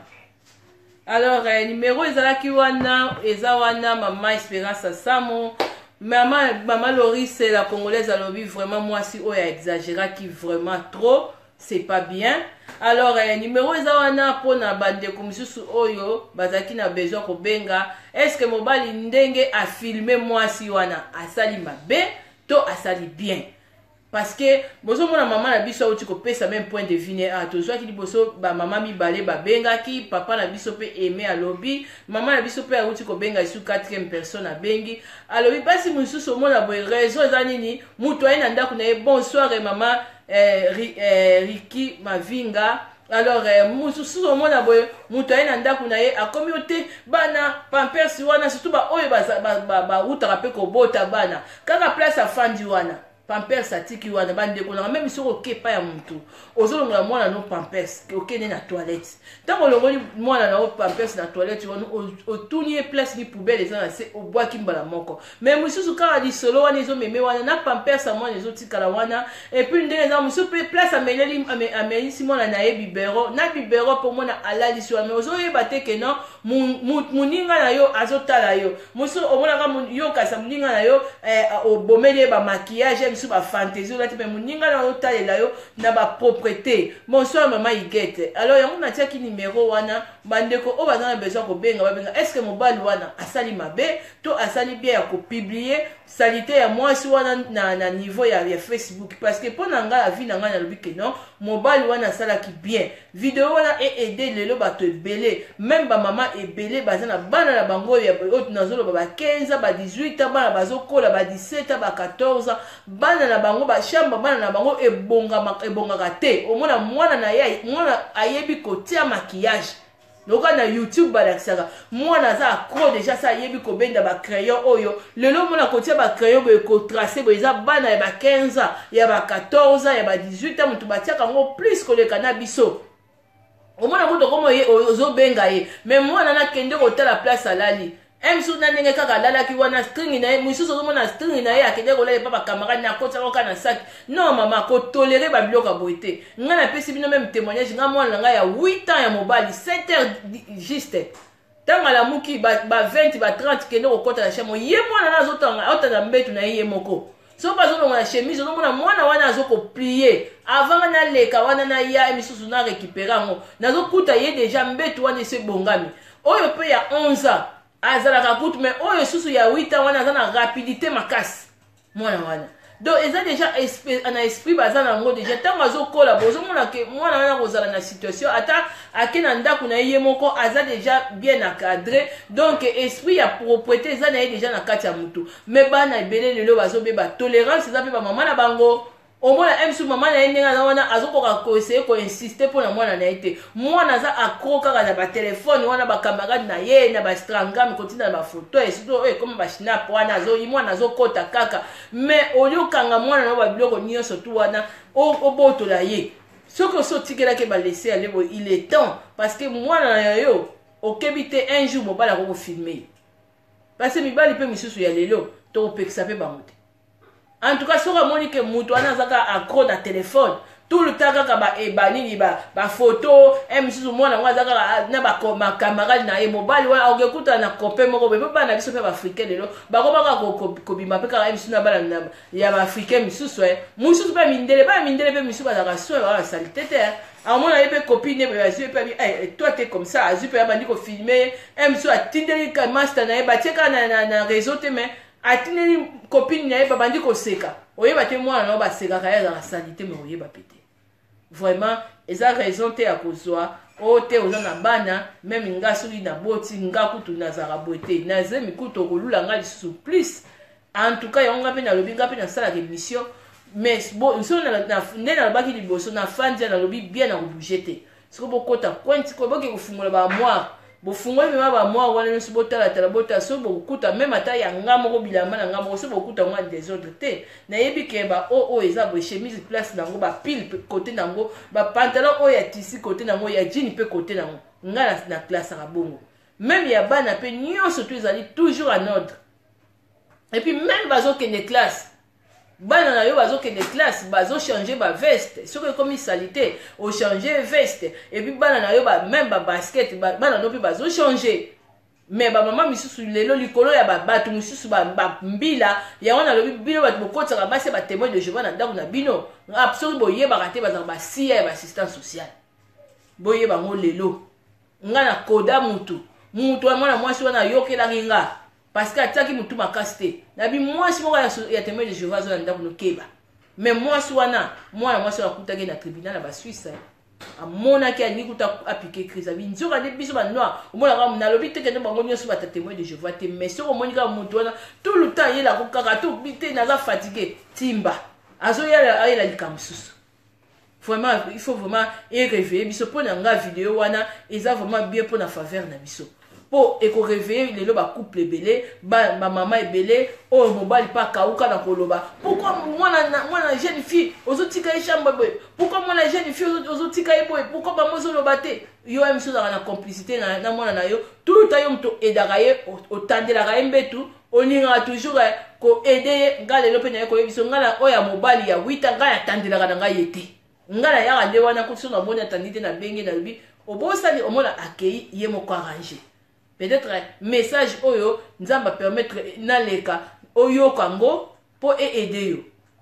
Alors, numéro ezalaki wana, eza wana, mama Espérance Asamo. Mama Loris, la Congolaise, alobi vraiment mwasi oyo a exagéraki vraiment trop. C'est pas bien. Alors, numéro eza wana mpona bandeko misusu oyo bazalaki na besoin kobenga. Est-ce que mobali ndenge afilme mwasi wana asali mabe to asali bien? Parce que bozomona mama na biso auti kopesa même point de vue ne a tozwaki liboso, bamama mibale babengaki, papa na biso mpe aime alobi, mama na biso mpe auti kobenga esu, quatrième personne abengi, alobi basi mosusu omona boye, raison eza nini? Moto aye na ndako na ye. Bonsoir, mama Riki Mavinga. Alors, mosusu omona boye, moto aye na ndako na ye, akomi yo te bana pampers wana, surtout baoyo bautaka mpe kobota bana, kaka place afandi wana, pampers atiki wana. Bandeko nanga, même soki oke epai ya motu, ozolongola mwana no pampers, okende na toilette, ntango olongoli mwana na yo pampers na toilette wana, otuni ye place ni poubelle eza na se, obwaki mbala moko. Mais mosusu kaka lisolo wana ezomeme wana na pampers ya mwana ezotikala wana. Et puis ndenge eza, mosusu mpe place ameleli, amelisi mwana na ye biberon na biberon mpo mwana alalisi wana, mais ozoyeba te ke non, moninga na yo azotala yo. Mosusu omonaka yo kasi moninga na yo, obomeli ye bamaquillage, mosusu bafantaisie olati, mpe moninga na yo otalela yo na bapropreté. Bonsoir, mama Igete. Alors yango natiaki numero wana, bandeko oyo baza na besoin kobenga, babenga. Est ce que mobali wana asali mabe to asali bien ya kopublier saleté ya mwasi wana na niveau ya Facebook? Parce que mpo na ngai, avis na ngai, nalobi ke non, mobali wana asalaki bien. Video wana eaider lelo bato ebele, même bamama ebele baza na bana na bango oyo nazoloba ba 15, ba 18, bana bazokola ba 17, ba 14, bana na bango, bachambre bana na bango ebongaka te. Omona mwana na ye, mwana ayebi kotia maquillage lokola na YouTube balakisaka, mwana aza accro déjà, sa ayebi kobenda bacrayon oyo lelo omona kotia bacrayon boye, kotracer boye. Eza bana ya ba 15 ans, ya ba 14 ans, ya ba 18 ans, moto batiaka yango plus koleka na biso. Omona moto komo ozobenga ye, mais mwana nakende kotala place alali mosusu na ndenge kaka alalaki wana, string na ye mosusu, ozomona string na ye, akende kolala epa bacamarade na, akotiaka kaka na saki. Non mama, kotolérer babiloko ya boye te. Ngai napesi bino même témoignage. Ngai mwana na ngai ya 8 ans ya mobali, 7 heures juste, ntango alamuki, ba 20, ba 30, kende kokɔta na chambre. Ye mwana na azotanga, aotanda mbetu na ye ye moko. Soki azolongola chemise, ozomona mwana wana azokoplier. Avant nga naleka wana, naya misusu na récupérer yango, nazokuta ye déjà mbetu wana esi ebongami. Oyo mpe ya 11 ans azalaka kutu, mais oyo susu ya 8 ans wana aza na rapidité makasi, mwana wana. Donc eza déjà na esprit baza nango déjà. Ntango azokola, bozomona ke mwana wana kozala na situation, ata ake na ndako na ye ye moko, aza déjà bien encadré. Donc esprit ya propreté eza na ye déjà na kati ya motu. Mais bana ebele lelo bazobeba, tolérance eza mpe bamama na bango. Omona msu mama na ye ndenge aza wana, azokoka koessayer koinsister mpo na mwana na ye te. Mwana aza accro kaka na batelefone wana, bacamarade na ye na bainstagram, kotinda na bafoto, surtout oyo ekoma basnap wana, mwana azokɔta kaka. Mais oliokanga mwana na babiloko nyonso tu wana, obotola ye. Soki osi otikelaki balese ale boye, il est temps, parce que mwana na yo okebi te, un jour mobali akokofilmer ye. Parce que mibali mpe misusu ya lelo, tokopekisa mpe bango te. En tout cas, soki amoni ke moto wana aza kaka accro na telefone, Tout le temps kaka ba eh, banini ba bafoto ba misusu mwana yango aza kaka ah, na bacamarade na ye mobali wana okekutana na copain moko boye. Mpe bana biso mpe baafricain lelo bakoma kaka kobima mpe kaka misusu na bana ya baafricain misusu, eh. Mosusu mpe mindele, bana mindele mpe misusu bazalaka soin, baa basalite te. Amona ye mpe copine boye, azwi mpe abi eh, toi te comme ça, azwi mpe abandi kofilme ye. Mosusu atindeli master na ye, batie kaka na réseau te, mais atindeli copine na ye, babandi koseka. Oyeba te mwana na yo basekaka ye azalaka salite, mais oyeba pe te. Vraiment eza raison te ya kozwa oyo te. Oza na bana, même nga soki naboti, nga kutu nazalaka boye te, nazemi kutu okolula nga lisusu plus. En tout cas, yango nga mpe nalobi, nga mpe nasalaka émission, mais so nde nalobaki liboso, nafandi, nalobi bien, na kobouge te. Soki bokota coin sikoyo, boke kofungola baarmoire, bofungoli mema baarmoire wana nyonso, botalatala, botala soki bokokuta même ata ya nga moko, bilamba na nga moko, soki bokokuta yango ya désordre te. Nayebi ke ba oyo oyo eza boye, chemise place nango, bapull côté nango, bapantalon oyo ya tissu côté nango, ya jean mpe côté nango. Nga na classaka bongo, même ya bana mpe nyonso to ezali toujours en ordre. Et puis même bazokende classe, bana na yo bazokende classe, bazochange baveste, soki ekomi saleté, ochange veste. Et puis bana na yo ba, même babasket, bana no mpe bazochange. Mais bamama misusu lelo, likolo ya bato mosusu bambila yango, nalobi bino bato bokotisaka basi ya batémoin de Jéhovah na ndako na bino, soki boyebaka te, bazalaka basiya ya baassistance sociale. Boyeba yango lelo. Nga na koda mutu ya mwana mwasi wana ayokelaki nga parce que atiaki mutu makasi te. Nabi mwasi moko ya témoin de Jéhovah aza na ndako, nokeba. Mais mwasi wana, mwana mwasi wana akutaki na tribunal ya Basuisse, amonaki, alingi kuta apike crise. Abi nzoka nde biso banoir omonaka, nalobi te kende bango nyonso bata témoin de Jéhovah te, mais soki omoni kaka motu wana tout le temps ayelako kaka to te, naza fatigué, timba, azoyala, ayela likambo mosusu. Vraiment, il faut vraiment eréveiller biso. Mpo na nga, video wana eza vraiment bien mpo na faveur na biso, mpo ekoréveille lelo bacouple ebele, bamama ebele oyo mobali mpe akauka na koloba: pourquoi mwana jeune fille ozotika ye chambre boye? Pourquoi mwana jeune fille ozotika ye boye? Pourquoi bango ozoloba te? Yo ya miso ozalaka na complicité na mwana na yo tout le temps. Yo moto oedaka ye, otandelaka ye mbetu, olingaka toujours koaider ye. Nga lelo mpe naye koyebi biso, nga na oyo ya mobali ya 8, ngai atandelaka na ngai ye te. Ngai nayaka nde wana kuti, so namoni atandi te, nabenge, nalobi obosani, omona akei ye moko arrange. Peut-être message oyo Nzambe apermettre naleka, oyoka yango mpo eaider yo.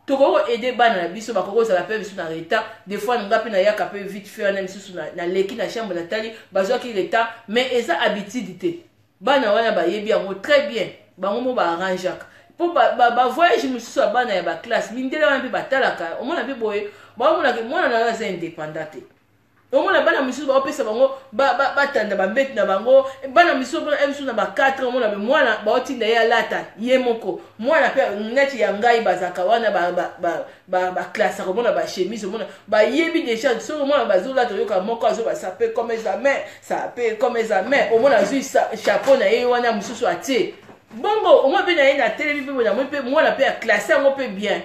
Tokoki koaider bana na biso, bakoki kozala mpe biso na retard des fois. Nga mpe nayaka mpe vite fait wana, misusu naleki na chambre, natali bazwaki retard, mais eza habitude te. Bana wana bayebi yango très bien, bango mo baarrangeaka mpo bavoyage mosusu ya bana ya baclasse mindele wana mpe batalaka. Omona mpe boye, baomonaka mwana na yo aza indépendant te. Omona bana mosusu baopesa bango batanda bambeti na bango. Bana mosusu mosusu na ba 4, omona be mwana baotinda ye alata ye moko. Mwana mpe neti ya ngai bazalaka wana, baclassaka, omona bachemise, omona bayebi déjà. Soki omona bazolata, oyoka moko azoba sape comme jamais, sape comme jamais. Omona azwi chapeau na ye wana, mosusu atie bongo. Omona mpe na ye na telemi mpe namoni mpe mwana mpe aclasse yango mpe bien.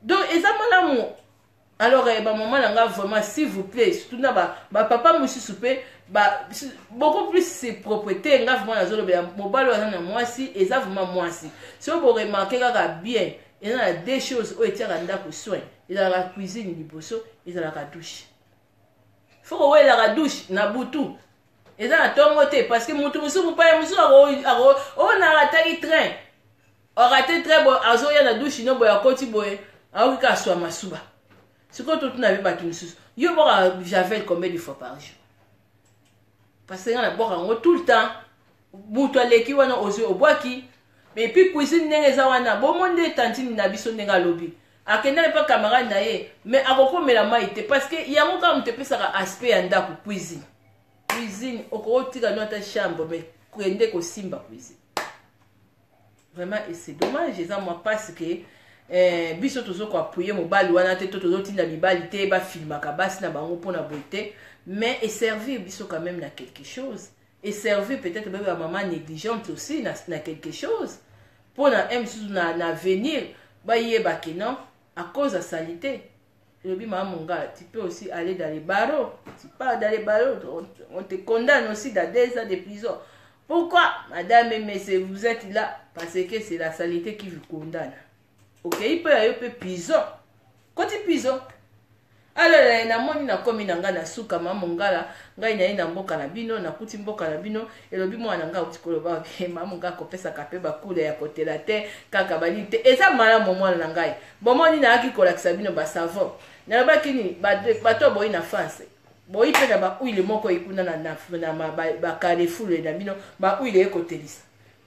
Donc eza malamu. Alors eh, bamama na nga, vraiment, s'il vous plaît, surtout na bapapa mosusu mpe beaucoup plus c'est propreté. Nga vraiment nazolobela mobali oyo aza na mwasi, eza vraiment mwasi. Soki boremarquer kaka bien, eza na deux choses oyo etiaka ndako soin: ezalaka cuisine liboso, ezalaka douche. Faut kowelaka douche na butu, eza na ntongo te, parce que motu mosusu, mopaya mosusu oyo narataki train, orater train boye, azoya na douche no boye, akoti boye, aoki kaka swa masuba. Sikoyo totuna mpe bato mosusu: yo boka javel combien de fois par jour? Parce que nga naboka yango tout le temps. Moto aleki wana, ozwi, obwaki. Et puis cuisine ndenge eza wana, bomoni nde tantine na biso ndenge alobi, akendaki mpe camarade na ye, mais akokomela mai te, parce que yango kaka moto epesaka aspect ya ndako, cuisine. Cuisine okokotika no ata chambre, mais kende kosimba cuisine vraiment. Et c'est dommage, eza mwa parce que biso tozokoappuyer mobali wana te, to tozotinda mibali te bafilmaka basi na bango mpona boye te, mais eservir biso quand même na quelque chose, eservir peut-être bebe bamama négligente aussi na quelque chose mpona mosusu na avenir bayeba ke non, à cause ya salité. Elobi mama Mongala, tu peux aussi aller dans les barreaux. Tu pars dans les barreaux, on te condamne aussi dans 2 ans de prison. Pourquoi, madame et monsieur, vous êtes là? Parce que c'est la salité qui vous condamne. Okei mpe ya yo mpe prison, koti prison. Alors namoni nakomi na ngai na suka ma mongala ngai naye na mboka na bino, nakuti mboka na bino elobi mwana na ngai auti koloba ma mongala kopesaka mpe bakule ya kotela te kaka banini te, eza malamu mwana na ngai. Bomoni nayaki kolakisa bino basavon, nalobaki nini, bato boyi na France boyi mpe na bahuile moko ekuna na bacarrefour na bino, bahuile ekotelisa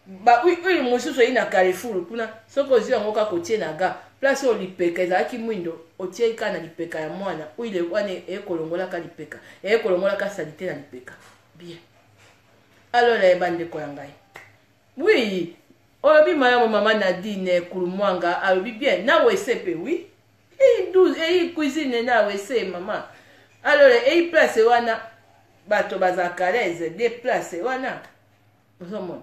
bahuile mosusu eyi na carrefour kuna. Soki ozwi yango kaka otie na ga place oyo lipeka ezalaki mwindo, otie kaka na lipeka ya mwana, huile wana ekolongolaka lipeka, ekolongolaka salite na lipeka bien. Alors ya bandeko ya ngai, oui, olobi malamu mama Nadine Kulumwanga alobi bien na wese mpe oui, eyi 12 eyi cuisine na wese mama. Alors eyi place wana bato bazalaka l'aise de place wana ozomona.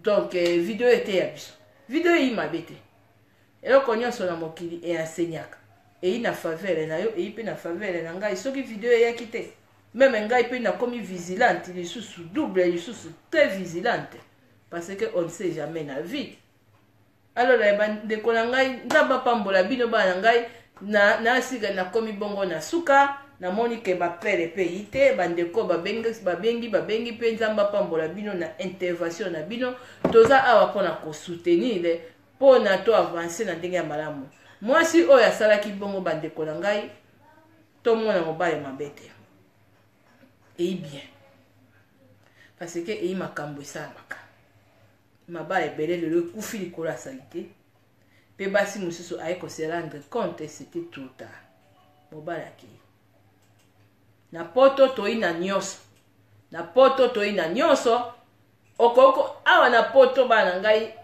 Donc video ete ya biso, video eyi mabe te, eloko nyonso na mokili eenseignaka, eyi na faveur na yo, eyi mpe na faveur na ngai. Soki video eyaki te, même ngai mpe nakomi vigilante lisusu, double lisusu, très vigilante, parce que on ne sait jamais na vie. Alors bandeko na ngai, Nzambe apambola bino bana na ngai. Na nasika nakomi bongo na suka, namoni ke bapere mpe yi te, bandeko babengi babengi babengi mpe Nzambe apambola bino na intervention na bino. Toza awa mpona kosoutenir, mpona to avance na ndenge ya malamu. Mwasi oyo asalaki bongo, bandeko na ngai, tomona mobali mabe te, eyi bien, parce que eyi makambo esalamaka. Mabala ebele lelo ekufi likolo ya saleté, mpe basi mosusu aye kose rendre compte c'était trop tard, mobali akei. Na poto toyi na nyonso, na poto toyi na nyonso okoko awa na poto. Bana na ngai,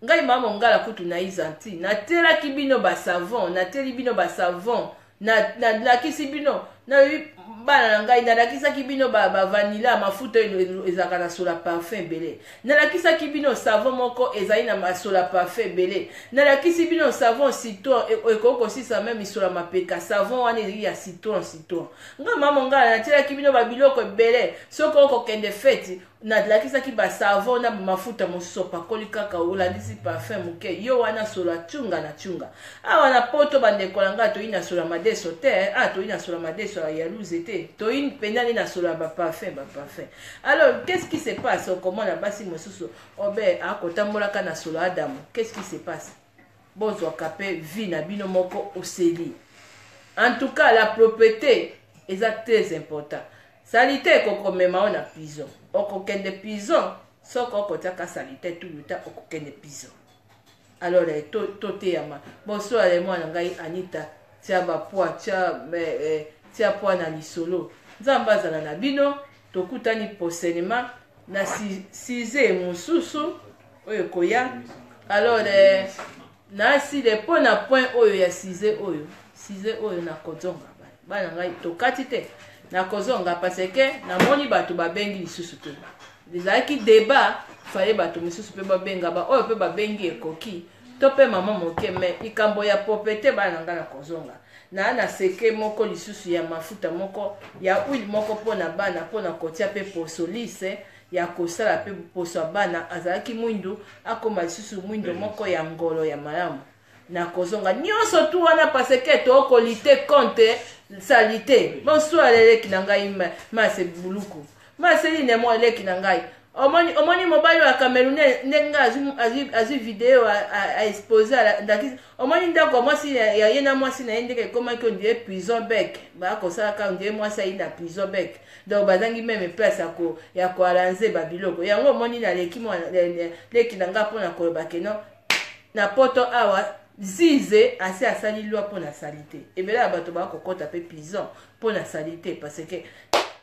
ngai mama mongala kutu na izanti natelaki bino basavon, nateli bino basavon, nalakisi bino, nalobi bana na ngai, nalakisaki bino bavanilla, mafuta oyo ezalaka na sola parfum ebele, nalakisaki bino savon moko ezali na masola parfum ebele, nalakisi bino savon citron ekoki kosisa même misola mapeka, savon wana ezali ya citron citron. Ngai mama mongala natielaki bino babiloko ebele. Soki okokende feti, nalakisaki basavon na bamafuta mosusu, opakoli kaka, olandisi parfum moke, yo wana solo acunga na cunga. Awa na poto, bandeko na ngai, toyi na solo ya madeso te, a toyi na solo ya madeso ya luze te, toyi mpenza nde na solo ya baparfum baparfum. Alors qu'est-ce qui se passe? Okomona basi mosusu obe akotambolaka na solo adamu. Qu'est-ce qui se passe? Bozwaka mpe vie na bino moko oseli. En tout cas la propreté eza très important. Saleté ekokomema yo na prison, okokende prison soki okotiaka saleté tuluta, okokende prison. Alors toteyama. Bonsoir mwana ngai Anita, tia bapoi, tia, eh, tia poi na lisolo. Nzambe azala na bino. Tokutani prochainement na sujet mosusu oyo ekoya. Alors nasile mpo na point oyo ya sujet oyo, sujet oyo nakozonga. Bana ngai, tokati te, nakozonga parce que namoni bato babengi lisusu te. Ezalaki débat, fallait bato mosusu mpe babenga, baoyo mpe babengi ekoki to mpe mama moke. Mais likambo ya propreté, bana na ngai, nakozonga naa na seke moko lisusu ya mafuta moko ya huile moko mpona bana, mpona kotia mpe poso lisse ya kosala mpe poso ya bana azalaki mwindu akoma lisusu mwindo moko ya ngolo ya malamu. Nakozonga nyonso tu wana parce que tokolutter contre saleté. Bonsoir eleki na ngai Mase Buluku, Mase line mo eleki na ngai. Omoni, omoni mobali ya Camerounais ndenge azwi video aexpose, ndakisi omoni ndako ya mwasi ya ye na mwasi na ye ndenge ekomaki on dirait prison bec, bakosalaka on dirait mwasi ayi na prison bec, donc bazangi même place ya koarranger babiloko yango. Omoni naleki leki na ngai mpona koloba keno na poto awa zize asi asali loi mpo na saleté, ebele ya bato bakokɔta mpe prison mpo na saleté, parce que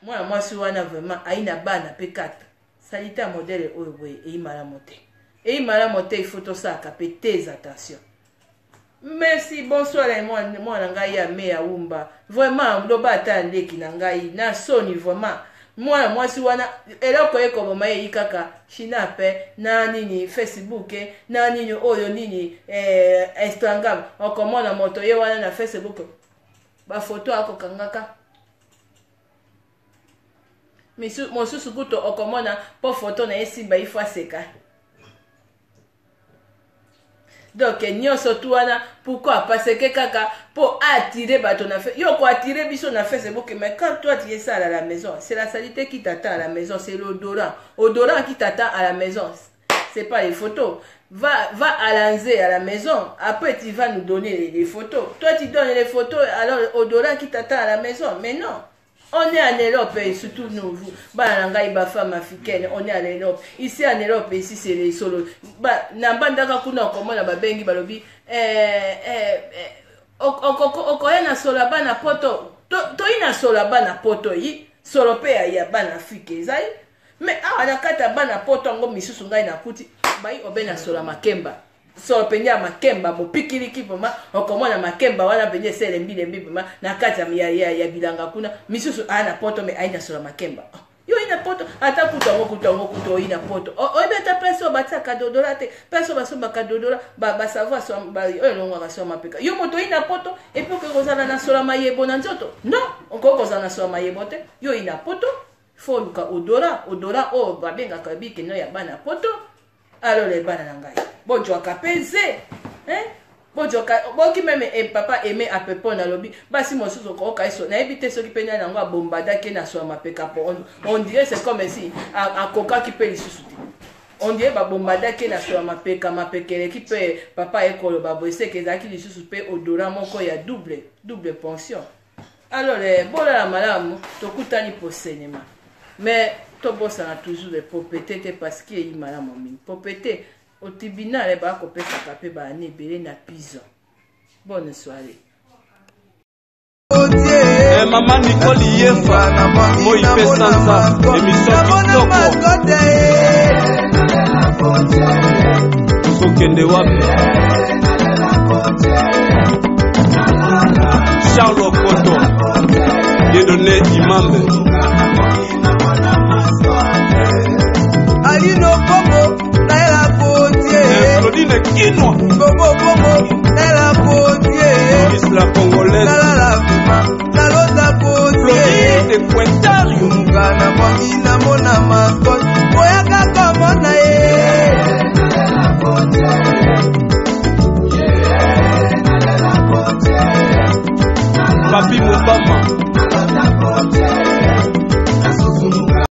mwana mwasi wana vraiment ayi na bana mpe 4. Saleté ya modèle oyo boye eyi malamu te, eyi malamu te, il faut tosalaka mpe très attention. Merci, bonsoir mwana ngai ya me ya wumba. Vraiment loba ata leki na ngai na soni, vraiment mwana mwasi wana eloko ekoboma ye kaka chinape na nini, Facebook na nini oyo nini, Instagram. Okomona moto ye wana na Facebook bafoto akokangaka mosusu kutu, okomona mpo foto na ye simba ifo aseka. Donc nyonso tu wana, pourquoi? Parce que kaka mpo attirer bato na fe. Yo koattirer biso na Facebook, mais quand toi tu es sale à la maison, c'est la saleté qui t'attend à la maison, c'est l'odorant, odorant qui t'attend à la maison, c'est pas les photos. Va, va à l'anzé à la maison, après tu vas nous donner les photos. Toi, tu donnes les photos, alors odorant qui t'attend à la maison. Mais non, on est en Europe et surtout nous, vous, bana na ngai bafemme africaine, on est en Europe. Ici en Europe, ici c'est les solos. Ba, na mbandaka kuna okomona babengi balobi okoya na solo ya bana poto. Toyi na solo ya bana poto, yi solo mpe ya bana Afrike ezali. Mais awa na kati ya bana poto yango misusu, ngai nakuti bai obe na solo ya makemba, solo mpenza ya makemba mopikiliki vraiment. Okomona makemba wana mpenza ese elembi-lembi vraiment na kati ya bilanga kuna. Misusu aya na poto, mais ayi na solo ya makemba. Oh, yo oyi na poto, ata kutu yango, kutu yango, kutu oyi na poto, oyebi ata place oyo batiaka deodorant te, place oyo basombaka deodorant, basavon oyo elongwaka so ya mapeka. Yo moto oyi na poto, et puis okoki kozala na solo ya mayebo na nzoto? Non, okoki kozala na solo ya mayebo te. Yo oyi na poto, faut oluka odorant, odorant oyo babengaka bikeno ya bana poto. Alors bana na ngai, bozwaka mpe ze, hein? Bozwaka boki même papa Aimé Apepo. Nalobi basi mosusu okoyoka eso, nayebi te soki mpe nani yango abombadaki na so ya mapeka, po on dirait c'est comme si akokaki mpe lisusu te. On dirait babombadaki na so ya mapeka, mapeka eleki mpe papa ekoloba boye, seke ezalaki lisusu mpe odorant moko ya double double pension. Alors bolala malamu, tokutani prochainement. Mais tobosana toujours le propreté te, parce que eyi malamu mingi propreté. Au tribunal bakopesaka mpe baane ebele na prison. Bonne soirée. Mama Nicole Yefa, moi mpe sanza émission kitoko. Tozokende wapi? Charles Okoto, Dieudonné Imambe. Alino Bongo nayela kotie. Claudine Kinwa. Bongo Bongo nayela kotie. Miss la Congolaise. Nalala vima nalota kotie. Floride Pointa.